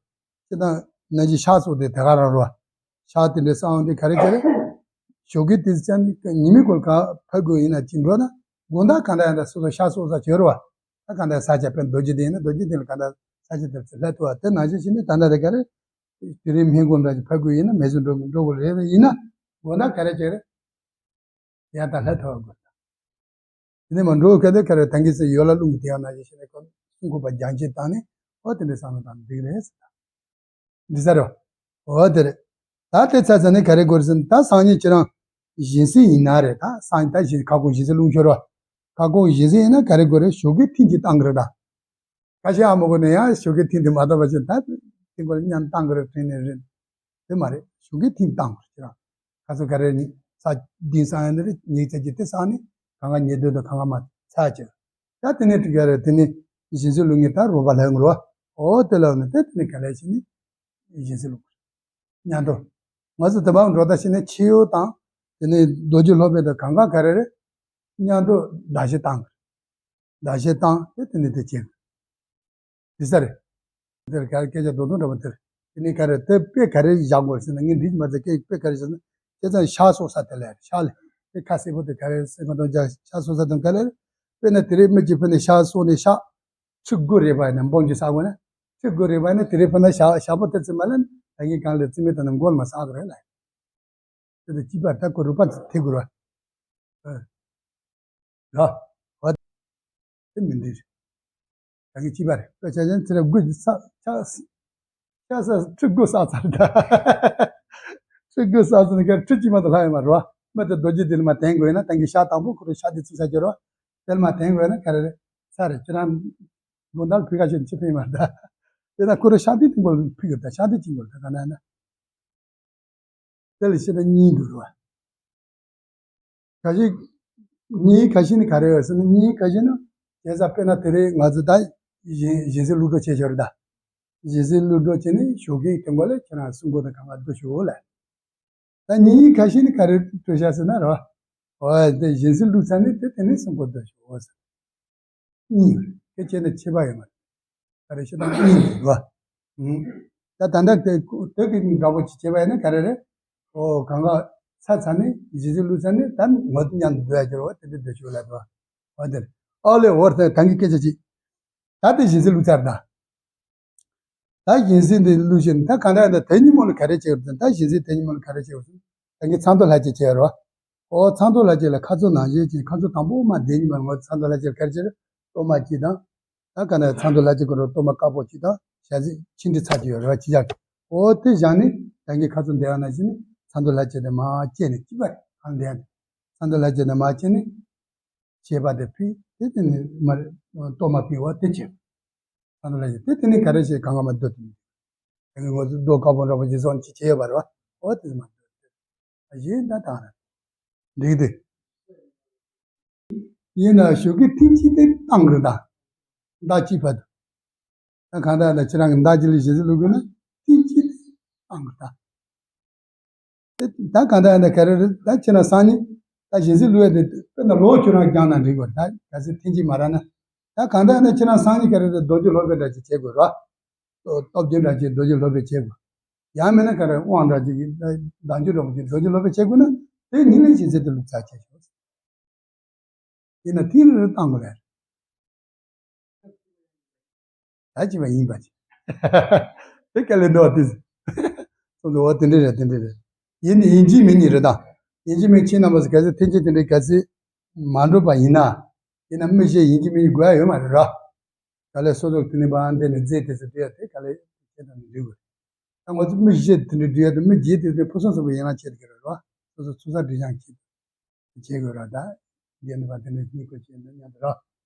ཅི་ད་ནང་བཞིན་ཤག་སོགས་དེ་དེ་ག་རང་རོགས། ཤག་དེ་འདྲའི་གསང་བ་འདི་ག་རེ་ག་རེ། ཞོགས་ཀས་དེ་ཙམ་ཉི་མའི་གུང་ག་ཕར་དགོས་ཡིན་ན་ཅི་འགྲོ་ན། དགོང་དག་གང་ལྟར་ཡང་ད་སོ་སོ་ཤག་སོགས་ས་བྱོས་རོགས། ད་གང་ལྟར་ས་ཆ་དཔེར་ན་རྡོ་རྗེ་གདན་ཡིན་ན་རྡོ་རྗེ་གདན་ལ་གང་ལྟར་ས་ཆ་དེར་ཚེ་ལྷ་ཐུ་བ་དེ་ནང་བཞིན་བྱས་ནས་ད་ལྟ་དེ་ག་རེ། དེ་རིང་སྨན་ཁང་འདྲ་ཞིག་ཕར་དགོས་ཡིན་ན་མེ་ཟོན་འགྲོ་འགྲོ་དགོས་རེད། ཡིན་ན་དགོང་དག་ག་རེ་བྱས་རེད། ཡང་ད་ལྷ་ཐུ་བ་དགོས། དེ་ནས་མ་འགྲོ་ག་དེ་ག་རེ་ད་གིན་ཟེར་ཡོད་ལ་རླུང་གི་དེ་ཡང་ནང་བཞིན་བྱས་ནས་ཁོ་སྲུང་སྐུད་པ་རྒྱང་ཆེ་བཏང་ནས་ཨོ་དེ་འདྲའི་བསམ་བློ་བཏང་འགྲིག་རེད་ཟེར། འདི་ས་རེད། ཨོ་དེ་རེད། ད་དེ་ཚ་ཚ་ནས་ག་རེ་དགོས་རེད་ཟེར་ན་ད་སང་ཉིན་ཁྱེད་རང་སྦྱིན་སྲེག་ཡིན་ན་རེད། ད་སང་ཉིན་ད་སྦྱིན་ཁ་སྐོང་སྦྱིན་སྲེག་རླུང་ཤོར་བ། ཁ་སྐོང་སྦྱིན་སྲེག་ཡིན་ན་ག་རེ་དགོས་རེད། ཞོགས་ཀས་ཐེངས་གཅིག་བཏང་གི་རེད་ད། ཁ་ཤས་ཨ་མ་གོ་ནས་ཡང་ཞོགས་ཀས་ཐེངས་དེ་མ་བཏང་བ་བྱས་ད་དེ་སྐོར་མཉམ་བཏང་གི་རེད་དྲན་ནས་རེད། དེ་མ་རེད། ཞོགས་ཀས་ཐེངས་བཏང་གི་རེད་ཁྱེད་རང་། ཁ་སང་ག་རེ་ནི་ས་ལྡིང་སང་ཡང་ནི་རེད། ཉིག་ཙམ་གྱིས་དེ་སང་ནི་གང་ག་ཉེ་དོན་དང་གང་ག་མ་ཚ་ཅིག་ད་དེ་ནས་དྲི་ག་རེད། དེ་ནས་སྦྱིན་སྲེག་རླུང་གིས་ད་རོ་བ་ལྷག་ངོ་རོ། ཨོ་དེ་ལ་ནི་དེ་དེ་ནས་ག་ལས་བྱས་ནི་སྦྱིན་སྲེག་རླུང་གིས་མཉམ་དུ། ང་ཚོ་དེ་བར་འགྲོ་ད་ཕྱིན་ནས་ཕྱི་ཡུལ་དང་། དེ་ནས་རྡོ་རྗེ་སློབ་དཔོན་དང་གང་ག་ག་རེ་རེད། མཉམ་དུ་བདག་གཞན་བཏང་། བདག་གཞན་བཏང་། དེ་དེ་ནས་དེ་བྱེད། འདི་ས་རེད། དེར་ག་རེ་སྐད་ཆ་རྡོག་རྡོག་འདྲ་པོ་དེར། དེ་ནས་ག་རེ་དེ་དཔེ་ག་རེ་བཞག་དགོས་ཟེར་ན། ངས་འདྲིས་མ་ཟེར་སྐད་དཔེ་ག་རེ་བཞག་ན། དེ་ཙམ་ཤ་སོགས་ས་དེ་ལས་ཤ་ལས་དེ་ཁ་སེར་པོ་དེ་ག་རེ་སེར་མ་དང་འཇའ་ཤ་སོགས་ས་དང་ག་ལས། དཔེར་ན་དེ་རིང་མི་གཅིག་ཕུད་ནས་ཤ་སོགས་ནས་ཤ་ཁྲི་དགུ་རེད་པ་ཡིན་ན་འབུམ་གཅིག་ཟ་དགོས་ན། ཁྲི་དགུ་རེད་པ་ཡིན་ན་དེ་རིང་ཕུད་ན་ཤ་ཤ་པོ་དེ་ཙམ་མ་ལས་ད་གིན་གང་ལས་རྩིས་མེད་དང་ན་མགོ་ལ་མ་ཟ་གི་རེད་ལ། དེ་དང་གཅིག་པ་ད་ཁོ་རུ་པ་དེ་དགོས་ར། ར། བ། དེ་མི་འདི་རེད། ད་གིན་གཅིག་པ་རེད། དཔེ་ཆ་ཅན་ཚེ་རབས་དགུ་ས་ཆ་ས་ས་ཁྲི་དགུ་ས་ཚར་ད། ཁྲི་དགུ་ས་ཚར་ནི་ག་ཁྲི་གཅིག་མ་གཏོགས་ལྷག་ཡོད་མ་རེད་བ། མི་དེ་རྡོ་རྗེ་དེ་ལ་མ་དེང་དགོས་ན་ད་གིན་ཤ་དང་པོ་ཁོ་རུ་ཤ་དེ་ཚུགས་ས་ཁྱེར་བ། དེ་ལ་མ་དེང་དགོས་ན་ག་རེ་རེད། ས་རེད། ཁྱེད་རང་དགོང་དག་ཕུལ་ཁ་ཤས་ཅི་ཕན་ཡོད་མ་རེད་ད། དེ་ན་ཁོ་རུ་ཤ་དེ་དེང་དགོས་ཕུལ་གི་ད་ཤ་དེ་གཅིག་དགོས་ད་ག་ན་ན། དེ་ལ་བཤད་ན་གཉིས་འདུག་རེད་བ། ག་ཞིག་གཉིས་ག་ཞིག་ནི་ག་རེ་ཡོད་ཟེར་ན། གཉིས་ག་ཞིག་ནི་བྱས་ཙང་དཔེར་ན་དེ་རིང་ང་ཚོ་ད་གཞན་གཞན་སེམས་བསླུ་གྲོགས་བྱས་ཤོར་ད། གཞན་སེམས་བསླུ་གྲོགས་བྱས་ནས་ཞོགས་ཀས་དེ་འགོ་ལ་ཁྱེད་རང་སྲུང་འཁོར་དང་གང་ག་བསྡུ་ཤོག་ལ། ད་གཉིས་ག་ཞིག་ནི་ག་རེ་སྤྲོད་བྱ་ཟེར་ན་རེད་བ། འོ་དེ་གཞན་སེམས་བསླུ་ཚར་ནས་དེ་དེ་ནས་སྲུང་འཁོར་བསྡུ་ཤོག་ཟེར། གཉིས་ཡོད་རེད། དེ་བྱས་ན་ཁྱད་པར་ཡོད་མ་རེད། ག་རེ་བཤད་སྟངས་གཉིས་ཡོད་རེད་བ། ཨུམ། ད་ད་ལྟ་དེ་དེ་གི་འདྲ་པོ་ཅིག་བྱས་པ་ཡིན་ན་ག་རེ་རེད། ཨོ་གང་ག་ཚ་ཚ་ནི་གཞི་གཞི་ལུས་ཚ་ནི་ད་ངོ་མཉམ་དུ་སྡོད་ཡ་གྱུར་བ་དེ་འདྲ་འདོད་ཆོག་ལ་དོ། ཨོ་དེ་རེད། ཨོ་ལེ་འོར་ད་གང་གི་སྐད་ཆ་ཅིག་ད་དེ་གཞི་གཞི་ལུས་ཚར་ད། ད་གཞན་སེམས་དེ་བསླུ་བཞིན་ད་གང་འདྲ་ཡིན་ད། དེ་གཉིས་མོ་ལ་ག་རེ་བྱེད་དགོས་ད། གཞན་སེམས་དེ་གཉིས་མོ་ལ་ག་རེ་བྱེད་དགོས་ད། གིན་ཚངས་ཐོག་ལྷ་བཅས་བྱས་རོ། ཨོ་ཚངས་ཐོག་ལྷ་བཅས་ལ་ཁ་ཚོ་ནང་བཞིན་གྱི་ཁ་ཚོ་དང་པོ་མ་བསྡད་ཉིན་མ་ངོ་ཚངས་ཐོག་ལྷ་བཅས་ལ་ག་རེ་བྱེད་རེད། གཏོར་མ་གཅིག་དང་། ད་ག་ནས་ཚངས་ཐོག་ལྷ་བཅས་ཀྱི་རོ་གཏོར་མ་དཀར་པོ་གཅིག་དང་ཞལ་ཟས་ཆིག་འབྲི་ཚར་གྱི་ཡོད་རེད་བ་ཅི་བྱ་གི། ཨོ་དེ་བཞག་ནས་ད་གིན་ཁ་ཚོ་འདས་པ་ནང་བཞིན་ནི་ཚངས་ཐོག་ལྷ་བཅས་དེ་མ་བཅས་ནས་གཅིག་པ་གང་འདས་ནས་ཚངས་ཐོག་ལྷ་བཅས་དེ་མ་བཅས་ནས་བཅས་པ་དེ་ཕི་དེ་དེ་ནས་མ་རེད། གཏོར་མ་ཕི་བ་དེ་བཅས། ད་ནི་ལ་ཡི་དེ་དེ་ནི་ག་རེ་ཞིག་གང་ག་མ་སྡོད་དུ་མི་འདུག་དེ་ནི་ང་ཚོ་རྡོ་དཀར་པོ་འདྲ་པོ་ཅིག་བཟོ་ཅིག་བྱས་ཡོད་པ་རེད་བ། ཨོ་དེ་མ་སྡོད་དེ་གཞན་ད་དང་རེད། འགྲིག་དེ། ཡིན་ན་ཞོགས་ཀས་ཐེངས་གཅིག་དེ་བཏང་གི་རེད་ད། ཟླ་གཅིག་བར་དུ། ད་གང་ལྟར་ན་ཁྱེད་རང་གི་ཟླ་གཅིག་ལ་ཞེ་ས་ལུགས་དགོས་ན་ཐེངས་གཅིག་དེ་བཏང་གི་རེད་ད། དེ་ད་གང་ལྟར་ཡིན་ན་ག་རེ་རེད། ད་ཁྱེད་རང་སང་ཉིན་ད་གཞན་སེམས་བསླུ་ཡ་དེ་དཔེར་ན་ལོ་ཁྱོད་རང་སྦྱངས་ན་འགྲིག་གི་རེད། ད་གལ་སྲིད་ཐེངས་གཅིག་མ་རག་ན། ད་གང་ལྟར་ཡིན་ན་ཁྱེད་རང་སང་ཉིན་ག་རེ་རེད། རྡོ་རྗེ་སློབ་དཔོན་འདྲ་ཅིག་བྱེད་དགོས་རེད། སྟོབས་རྒྱལ་འདྲ་ཅིག་རྡོ་རྗེ་སློབ་དཔོན་བྱེད་དགོས། ཡང་མིན་ན་ག་རེ་དབང་འདྲ་ཅིག་གིས་བདག་འཇུག་འདྲ་པོ་ཅིག་རྡོ་རྗེ་སློབ་དཔོན་བྱེད་དགོས་ན་དེ་ཉིན་ལས་གཞན་སེམས་དེ་ལུགས་ཙག་བྱས་ཤོག་ཡིན་ན་ཐེངས་རེ་རེ་བཏང་དགོས་རེད། ད་ཅི་བ་ཡིན་པ་ཅི། དེ་ག་ལས་འགྲོ་བ་དེ། སོང་ཙང་འོ་དེ་འདྲ་རེད། དེ་འདྲ་རེད། ཡིན་ནི་ཡིན་གཅིག་མིན་གཉིས་རེད་ད། ཡིན་གཅིག་མིན་གཅིག་རྣམ་པ་ཚོ་གལ་སྲིད་ཐེངས་གཅིག་དེ་འདྲའི་གལ་སྲིད་མ་འགྲུབ་པ་ཡིན་ན། ཡིན་ན་མི་གཞན་ཡིན་གཅིག་མིན་གཉིས་དགོས་ཡ་ཡོད་མ་རེད་ར། ག་ལས་སོ་སོ་དེ་ནས་བང་འདི་ནས་རྫས་དེ་ཚོ་འདྲི་ཡ་དེ་ག་ལས་བྱེད་དང་འགྲིག་གི། ད་ང་ཚོ་མི་གཞན་དེ་འདྲ་འདྲི་ཡ་དེ་མི་རྒྱས་དེ་ཚོ་ཕུན་སུམ་ཚོགས་པའི་ཡན་ལག་བྱེད་དགོས་རེད་ར། སོ་སོ་ཚུགས་ས་སྒྲིག་སྦྱང་བྱེད། བྱེད་དགོས་ར། ད་རྒན་དེ་བ་དེ་འདྲ་གཉིས་ཀ་བྱས་ན་མཉམ་དུ་ར།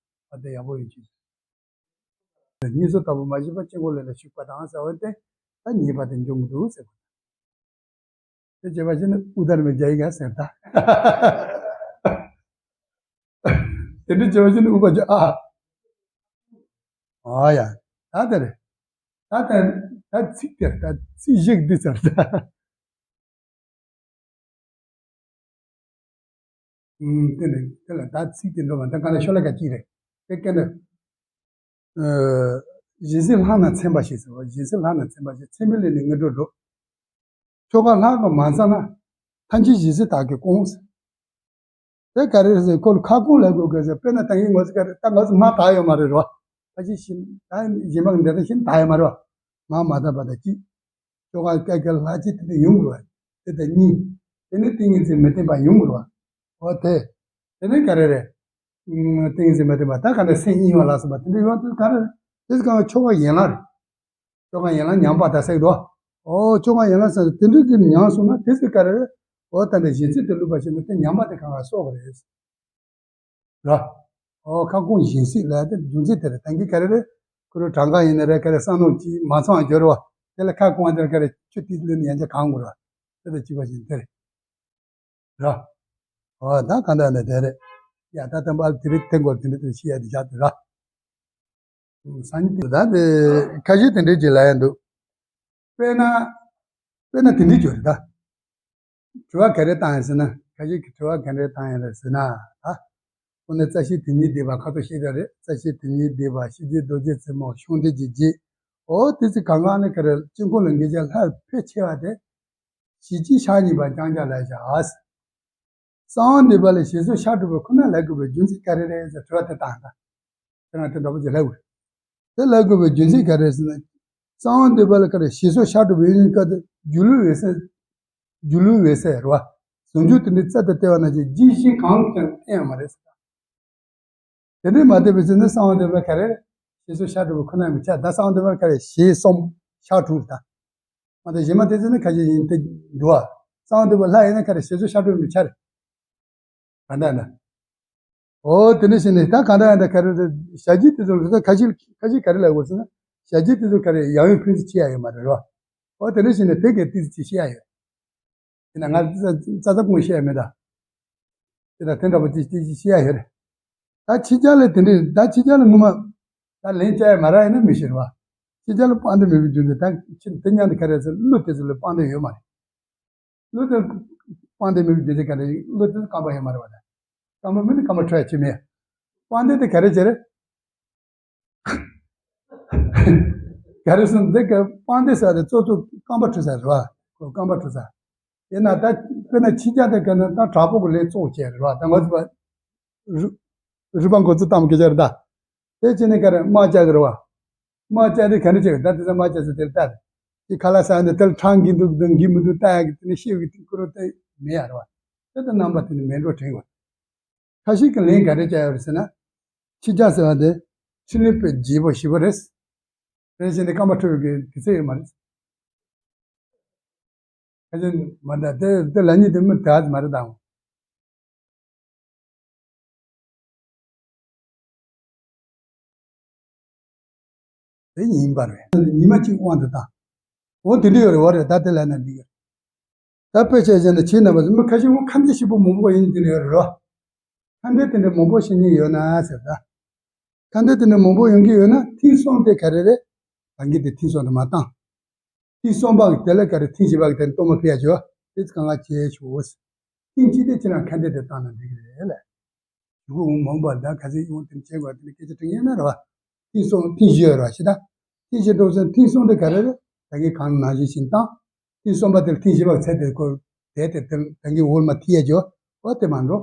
བ་དེ་ཡག་པོ་ཡོད་ཅིག་སྙིང་སྟོབས་དང་པོ་མ་བྱས་པ་གཅིག་པོ་ལས་ལ་ཞུགས་པ་དང་ཟེར་བ་དེ་ད་ཉེས་པ་དེ་འབྱུང་གི་འདུག་ཟེར་བ། དེ་བྱས་པ་བྱས་ན་ཨུ་དར་མེ་རྒྱ་ཡིག་ཟེར་ད། དེ་འདྲ་བྱས་པ་བྱས་ན་ཨུ་པ་རྒྱ་ཨ། ཨ་ཡ། ད་དེ་རེད། ད་ད་ད་ཚིག་དེ་ད་ཚིག་བཞི་འདི་ཟེར་ད། ཨུམ། དེ་ནི་དེ་ལ་ད་ཚིག་དེ་འགྲོ་བ་ད་ག་ལ་ཤོ་ལ་ཀ་གཅིག་རེད། དེ་སྐད་ནི། ཨ། གཞན་སེམས་ལྷག་ན་ཚིམ་པ་ཞིག་ཟེར་བ། གཞན་སེམས་ལྷག་ན་ཚིམ་པ་ཞིག་ཚིམ་པའི་ལས་ནི་ངན་འགྲོ་འགྲོ། ཆོ་ག་ལྷག་གི་མ་ཚང་ན། ཐམས་ཅད་གཞན་སེམས་དག་གིས་སྐོང་ཟེར། དེ་ག་རེ་རེད་ཟེར་ཁོ་ལ་ཁ་སྐོང་ལབ་དགོས་གི་ཟེར། དཔེར་ན་ད་ངས་ངོ་ཚ་ག་རེ་ད་ང་ཚོ་མ་དག་ཡོད་མ་རེད་རོ། ད་ཅི་ཤིན་ད་གཞན་མ་གི་འདི་ལྟ་ཤིན་དག་ཡོད་མ་རེད་བ། མ་མ་དག་པ་དང་གཅིག་ཆོ་ག་སྐད་ཀྱི་ལྷ་གཅིག་དེ་འདྲ་ཡོང་དགོས་བ། དེ་ལྟར་གཉིས། དེ་ནི་ཏིང་ངེ་འཛིན་མི་བརྟན་པ་ཡོང་དགོས་བ། འོ་དེ། དེ་ནི་ག་རེ་རེད། ཨུམ། ཏིང་ངེ་འཛིན་མི་བརྟན་པ་ད་ག་ནས་སེམས་གཡེང་བ་ལ་སོགས་པ་དེ་འདྲ་ཡོང་དུས་ག་རེ་རེད། དེ་གང་ཆོ་ག་ཡན་ལག་རེད། ཆོ་ག་ཡན་ལག་ཉམས་པ་ད་ཟེར་གི་འདུག་ཨོ་ཆོ་ག་ཡན་ལག་ཟེར་དེ་འདྲ་གི་ཉམས་སོང་ན་དེ་ཚོ་ག་རེ་རེད། འོ་ད་འདྲ་གཞན་སེམས་དེ་བསླུས་པ་ཞིག་ན་དེ་ཉམས་པ་དེ་གང་ག་གསོག་གི་རེད། ར། ཨོ་ཁ་སྐོང་གཞན་སེམས་ལ་དེ་རྒྱུ་མཚན་དེ་རེད། ད་གིན་ག་རེ་རེད། ཁོ་རང་གྲངས་ཀ་ཡིན་ན་རེད། ག་རེ་བསམ་མནོ་གཅིག་མ་ཚང་བ་འགྱུར་བ། དེ་ལ་ཁ་སྐོང་བ་དེ་ལ་ག་རེ་ཆུ་ཏིག་ལེན་ཡང་ཅག་གང་དགོས་ར། དེ་དང་གཅིག་པ་བཞིན་དེ་རེད། ར། ཨོ་ད་ག་འདྲ་ནས་དེ་རེད། ཡ་ད་དམ་པ་དེ་རིགས་དེ་འགོར་དེ་འདྲ་དེ་ཤི་ཡ་དེ་བཞག་དེ་ར། སང་ཉིན་དེ་ད་དེ་ཁ་ཤས་དེ་འདྲས་ཅིག་ལ་ཡང་འདུག་དཔེར་ན། དཔེར་ན་དེ་འདྲས་ཅིག་རེད་ད། དྲི་བ་ག་རེ་བཏང་ཡིན་ཟེར་ན། ཁ་ཤས་ཀྱིས་དྲི་བ་ག་རེ་བཏང་ཡིན་རེད་ཟེར་ན། ད། ཁོ་ནས་རྩ་ཤེ་དེ་ཉིད་བསྡུས་པ་ཁ་ཐོག་ཤེས་ཀྱི་རེད། རྩ་ཤེ་དེ་ཉིད་བསྡུས་པ་ཤེས་བྱའི་རྡོ་རྗེ་རྩེ་མོ་ཤོང་འདྲེན་གྱི་རྗེས། འོ་དེ་ཚོ་གང་གང་ནས་ག་རེ་དཀྱིལ་འཁོར་ལ་འགེལ་བྱ་སླར་ཕལ་ཆེ་བ་དེ་ཞེས་བྱའི་ཕྱག་གཉིས་པ་རྐྱང་རྐྱང་ལ་བཞག་གསང་བ་འདུས་པ་ལ་ཞེས་སོགས་ཕྱག་དྲུག་པོ་ཁོ་ན་ལབ་དགོས་པའི་རྒྱུ་མཚན་ག་རེ་རེད་ཟེར་དྲི་བ་དེ་བཏང་ད། དེ་ན་དེ་འདྲ་པོ་ཅིག་ལབ་དགོས། དེ་ལབ་དགོས་པའི་རྒྱུ་མཚན་ག་རེ་ཟེར་ན། གསང་བ་འདུས་པ་ལ་ག་རེ་ཞེས་སོགས་ཕྱག་དྲུག་པོ་ཡོད་ནི་སྐབས་དེ་སྒྱུ་ལུས་འོད་གསལ། སྒྱུ་ལུས་འོད་གསལ་རེད་བ། ཟུང་འཇུག་དེ་འདྲའི་རྩལ་དུ་སྟེར་བ་ན་ཅིག་རྗེས་གཞན་གང་ལ་ཀྱང་བསྟན་ཡོད་མ་རེད་ཟེར། དེ་འདྲའི་མ་བསྟན་པའི་ཚེ་ན་གསང་བ་འདུས་པ་ག་རེ་ཞེས་སོགས་ཕྱག་དྲུག་པོ་ཁོ་ན་མི་ཆགས། ད་གསང་བ་འདུས་པ་ག་རེ་ཞེས་གསུམ་ཕྱག་དྲུག་ད། མ་ད་གཞན་མ་དེ་ཚོ་ནི་ཁ་ཤས་ཡིན་ཏེ་འདུག་ཨ། གསང་བ་འདུས་པ་ལྷ་ཡིན་ན་ག་རེ་ཞེས་སོགས་ཕྱག་དྲུག་མི་ཆགས་རེད། ག་འདྲ་ན། འོ་དེ་འདྲ་ཞིག་ནི་ད་ག་འདྲ་ཡང་ད་ག་རེ་རེད། ཞལ་གྱིས་དེ་ཚོ་ལ་ད་ཁ་ཤས་ཁ་ཤས་ག་རེ་ལབ་དགོས་ཟེར་ན། ཞལ་གྱིས་དེ་ཚོ་ག་རེ་ཡང་ཡང་ཕན་ཚུན་ཆེ་ཡ་ཡོད་མ་རེད་རོ། འོ་དེ་འདྲ་ཞིག་ནི་དེ་གའི་ཏིག་ཙི་ཆེ་ཡ་ཡོད། དེ་ན་ང་རྩ་རྩ་ཚ་ཀུན་བཤད་ཡ་མེད་ད། དེ་ན་དེ་འདྲ་པོ་ཅིག་ཅིག་ཅིག་བཤད་ཡ་ཡོད་རེད། ད་ཕྱི་རྒྱལ་ལ་དེ་འདྲའི་ད་ཕྱི་རྒྱལ་ལ་ངོ་མ་ད་ལན་བཅའ་ཡ་མ་རག་ཡིན་ན་མི་ཤེས་རེད་བ། ཕྱི་རྒྱལ་ལ་དཔང་དེ་མེད་པའི་རྒྱུ་མཚན་ད་ཕྱི་དེ་མཉམ་དུ་ག་རེ་ཟེར་གླུ་དེ་ཚོ་ལ་དཔང་དེ་ཡོད་མ་རེད། གླུ་དེ་དཔང་དེ་མེད་པའི་རྒྱུ་མཚན་ག་རེ། གླུ་དེ་རྐང་པ་ཡོད་མ་རེད་བ་ད། རྐང་པ་མེད་ན་རྐང་པ་འཁྲུ་ཡ་ཅི་མེད། དཔང་དེ་དེ་ག་རེ་བྱེད་རེད། ག་རེ་སོང་འདི་ག་དཔང་སྡེ་ཟེར་དེ་གཙོ་གཙོ་རྐང་པ་འཁྲུ་ས་རེད་བ། ཁོ་རྐང་པ་འཁྲུ་ས། དེ་ན་ད་དཔེར་ན་ཕྱི་རྒྱལ་དེ་ག་ན་ད་དྲག་པོ་གི་ལས་གཙོ་བྱས་རེད་བ། ད་ང་ཚོ་རུ་རུས་པ་འགོ་ཚུགས་བཏང་གི་ཅར་ད། དེ་བྱས་ནས་ག་རེ་དམག་རྒྱག་གི་རེད་བ། དམག་རྒྱག་དེ་ག་འདྲ་བྱེད་གི་ད་དེ་ཚོ་དམག་རྒྱག་ས་དེར་ལྟ་དེ། དེ་ཁ་ལག་ཟ་ནས་དེར་ཁྲང་གི་འདུག་དང་གི་མི་འདུག་ལྟ་ཡག་གི་དེ་ནས་ཤེས་གི་དེ་ཁོ་རང་དེ་མེད་ཡ་རེད་བ། དེ་ལྟར་རྣམ་པ་དེ་ནི་མེད་འགྲོ་དྲན་དགོས། ཁ་ཤས་ཀྱིས་ལན་ག་རེ་བྱས་ཡོད་རེད་ཟེར་ན། ཕྱི་རྒྱལ་ཟེར་བ་དེ་ཕྱི་ལུས་པའི་བརྗེ་པོ་ཞེ་པོ་རེད། རེད་བྱས་ནས་རྐང་པ་འཁྲུ་བའི་དུས་ཚོད་ཡོད་མ་རེད། ཁ་ཤས་མ་ད་དེ་དེ་ལ་ཉིད་དེ་མི་དག་མ་རེད་དང་། དེ་ཡིན་པ་རེད། ཉི་མ་གཅིག་དབང་དུ་བཏང་། འོ་དེ་འདྲ་ཡོད་རེད། འོ་རེད། ད་དེ་ལ་ན་འགྲིག་གི་རེད། ད་དཔེ་ཆ་བཞག་ན་ཁྱེད་རྣམ་པ་ཚོ་མི་ཁ་ཤས་ཁོ་ཁ་འདོན་ཞིབ་པོ་མང་པོ་ཡིན་དེ་འདྲ་ཡོད་རེད་རོ། ཁ་འདོན་དེ་འདྲ་མང་པོ་བྱེད་མཁན་ཡོད་ན་ཟེར་ད། ཁ་འདོན་དེ་འདྲ་མང་པོ་ཡོང་གི་ཡོད་ན་ཐེངས་གསུམ་དེ་ག་རེ་རེད། ད་གིན་དེ་ཐེངས་གསུམ་དུ་མ་བཏང་། ཐེངས་གསུམ་པ་གི་དེ་ལ་ག་རེ་ཐེངས་བཞི་པ་གི་དེ་གཏོར་མ་ཕུལ་ཡ་བྱོས། དེ་ཚོ་གང་ག་བྱས་ཤོག། ཐེངས་གཅིག་དེ་ཁྱེད་རང་ཁ་འདོན་དེ་བཏང་ན་འགྲིག་གི་རེད་ལ། གཞུག་གུ་མང་པོ་ད་ག་ཚོད་ཡོང་དེ་བྱེད་དགོས་དེ་ལ་སྐད་ཆ་དྲི་ངེས་ན་རེད་བ། ཐེངས་གསུམ་ཐེངས་བཞི་ཡོད་རེད་བ་ཤི་ད། ཐེངས་བཞི་འགྲོ་ཚོད་ཐེངས་གསུམ་དེ་ག་རེ་རེད། ད་གིན་གང་ནང་བཞིན་བཞིན་བཏང་། ཐེངས་གསུམ་པ་དེ་ལ་ཐེངས་བཞི་པ་ཚད་དེ་སྐོར་དེ་དེ་དེ་ད་གིན་འོར་མ་ཐི་ཡ་བྱོས། འོ་དེ་མ་འགྲོ།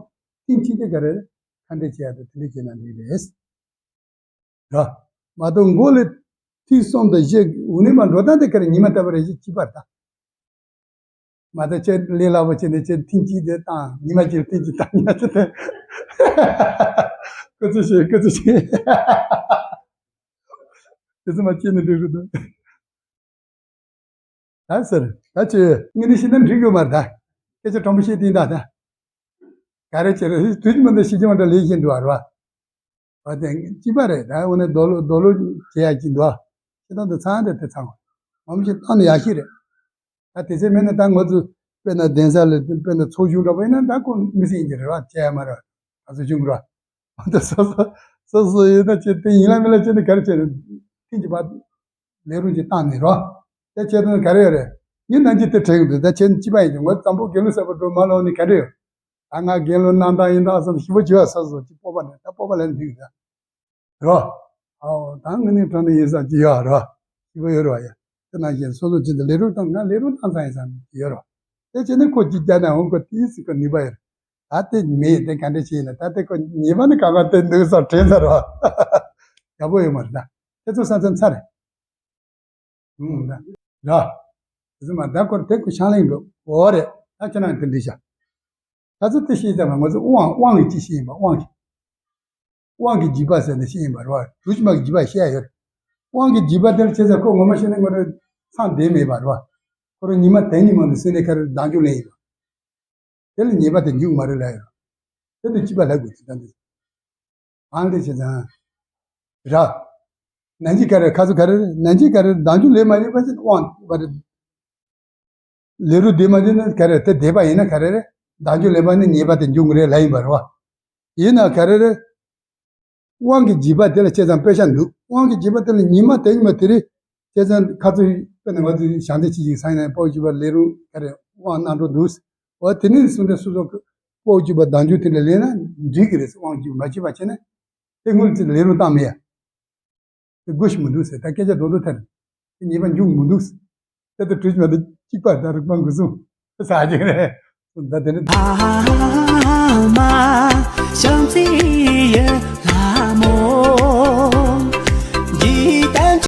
ཐེངས་གཅིག་དེ་ག་རེ་རེད། ཁ་འདོན་བྱེད་ཡ་དེ་དེ་འདྲ་བྱེད་ན་འགྲིག་རེད། ར། མ་གཏོགས་མགོ་ལ་ཐིག་གསུམ་དང་བཞི་འུ་ནི་མ་འགྲོ་སྟངས་དེ་ག་རེ་ཉི་མ་ལྟ་བུ་རེ་ཞིག་གཅིག་པར་ད། མ་གཏོགས་ཁྱེད་ལས་སླ་པོ་བྱས་ནས་ཁྱེད་ཐིག་གཅིག་དེ་བཏང་། ཉི་མ་གཅིག་ཐིག་གཅིག་བཏང་། ཉི་མ་གཅིག་བཏང་། ཁོ་ཚོ་ཞེས་ཁོ་ཚོ་ཞེས། དེ་ཚོ་མ་བྱས་ནས་འགྲིག་གི་འདུག་ད་ཟེར། ད་ཅི་ངས་འདི་ཤེས་ན་འགྲིག་གི་མ་རེད་ད། སྐད་ཆ་དྲང་པོ་བཤད་དེ་ཡིན་ད་ད། ག་རེ་བྱེད་རེད། དུས་ཀྱི་མ་འདི་ཤེས་ཀྱི་མ་འདྲ་ལས་བཞིན་འདུག་བ་རེད་བ། བ་དེ་གཅིག་པ་རེད་ད། འོ་ནས་རྡོ་ལོ་རྡོ་ལོ་བྱེད་ཡ་གཅིག་འདུག་བ། ཤེས་སྟངས་དེ་ཚང་དེ་དེ་ཚང་། ངོ་མ་ཞིག་བཏང་ནས་ཡག་ཤོས་རེད། ད་དེ་ཚེ་མེད་ན་ད་ང་ཚོ་དཔེར་ན་གདན་ས་ལ་དཔེར་ན་ཚོགས་ཆུང་འདྲ་པོ་ཡིན་ན་ད་ཁོ་མི་སྲིད་ཡིན་གྱི་རེད་བ། བྱེད་ཡ་མ་རེད། ད་ཚོགས་ཆུང་གི་རེད་བ། ད་སོ་སོ་སོ་སོ་ཡིན་ན་ཅི་དེ་ཡིན་ལ་མིན་ལ་ཅི་ནས་ག་རེ་བྱས་ནས་ཐིག་གཅིག་པ་ལས་རུང་ཅིག་བཏང་ནས་རོ། དེ་བྱས་དོན་ག་རེ་ཡོད་རེད། ཡིན་ན་ཅི་དེ་དྲན་གི་འདུག་ད་ཁྱེད་ཅི་པ་ཡིན་ཀྱང་ངོ་དང་པོ་དགེ་ལུགས་གསར་པ་འགྲོ་མ་ལོག་ནས་ག་རེ་ཡོད། ད་ང་དགེ་ལུགས་རྣམ་དག་ཡིན་ད་བསམ་ཞིབ་པོ་བྱོས་ས་སོ་ཅི་སྤོབས་པ་ནས་ད་སྤོབས་པ་ལེན་འདུག་ད་རོ། ཨའོ་ད་ངི་ནི་གྲོང་ནས་ཡིན་ས་ཅི་ཡོད་རོ། ཞིབ་པོ་ཡོད་རོ་ཡ། དེ་ནང་བཞིན་སོ་སོ་ཅི་འདི་ལས་རུང་བཏང་ང་ལས་རུང་བཏང་ས་ཡིན་ས་ཅི་ཡོད་རོ། དེ་བྱས་ནས་ཁོ་ཅི་རྒྱ་ནས་འོང་ཁོ་དེའི་སྲིད་ཁོ་ནུས་པ་ཡོད། ད་དེ་མེད་དེ་ག་འདྲ་བྱས་ཡིན་ན་ད་དེ་ཁོ་ཉེས་པ་ནི་གང་ག་དེ་འདུག་ས་དྲན་ས་རོ། ཡག་པོ་ཡོད་མ་རེད་ད། དེ་ཚོ་ས་མཚམས་ཚར་རེད། ཨུམ་ད། ར། དེ་ཚོ་མ་ད་ཁོ་དེ་ཁོ་ཤང་ལེང་འགྲོ། འོ་རེད། ད་ཁྱེད་རང་དེ་འདྲི་བྱ། ད་ཚོ་དེ་ཤེས་ཙམ་པ་ང་ཚོ་དབང་དབང་གི་ཅི་ཤེས་ཡིན་པ་དབང་གི་དབང་གི་འཇིགས་པ་ཟེར་ནས་ཤེས་ཡིན་པ་རེད་བ། གྲུ་ཕྱི་མ་གི་འཇིགས་པ་བཤད་ཡོད་རེད། དབང་གི་འཇིགས་པ་དེ་ལ་བྱས་ཙང་ཁོ་ངོ་མ་བཤད་ན་ང་རང་ཚང་བསྡད་མེད་པ་རེད་བ། ཁོ་རང་ཉི་མ་དེ་ཉིན་མ་ནས་སེམས་ནས་ཁ་རེ་བདག་འཇུག་ལེན་ཡིན་པ། དེ་ལ་ཉེས་པ་དེ་འཇུག་མ་རེད་ལབ་ཡོད། དེ་དུ་སྐྱིད་པ་ལབ་དགོས་ཀྱི་ད་འདི། ཨང་དེ་བྱས་ཙང་། ར། ནན་གྱིས་ག་རེ་ཁ་ཚུ་ག་རེ་རེད། ནན་གྱིས་ག་རེ་རེད། བདག་འཇུག་ལས་མ་ཡིན་པ་ཅིག་དབང་བ་རེད། ལས་རུ་དེ་མ་ཡིན་ན་ག་རེ་དེ་བསྡད་པ་ཡིན་ན་ག་རེ་རེད། བདག་འཇུག་ལས་མ་ནི་ཉེས་པ་དེ་འཇུག་གི་རེད་ལབ་ཡིན་པ་རེད་བ། ཡིན་ན་ག་རེ་རེད། དབང་གི་འཇིགས་པ་དེ་ལ་བྱས་ཙང་དཔེ་ཆ་འདུག་དབང་གི་འཇིགས་པ་དེ་ལ་ཉི་མ་དེ་ཉི་མ་དེ་རེད། བྱས་ཙང་ཁ་ཚུ་དཔེར་ན་ང་ཚོའི་ཞང་སྡེ་ཆེ་ཞིག་སང་ཡིན་ན་སྤོ་བྱིས་པ་ལས་རུང་ག་རེ་དབང་གནང་འགྲོ་འདུག་འོ་དེ་ནི་གསུང་དེ་སོ་སོ་གི་ དབང་བསྒྱུར་བ་བདག་འཇུག་དེ་འདྲ་ལེན་ན་འགྲིག་གི་རེད་ཟེར། དབང་བསྒྱུར་མ་བྱས་པ་བྱས་ན་དེ་སྔོན་ཚེ་ལས་རུང་བཏང་མེད་ཡ། དེ་དགོས་ཤིག་མི་འདུག་ཟེར། ད་སྐད་ཆ་རྡོག་རྡོག་ཐལ། དེ་ཉེས་པ་འཇུག་མི་འདུག་ཟེར། དེ་ལྟར་གྲོས་ཀྱི་མ་གཏོགས་གཅིག་པ་ད་རིག་པ་འགུལ་སོང་ཟ་རྒྱུ་རེད། ད་དེ་ནི། ཨ་མ་བྱམས་བརྩེ་ཡི།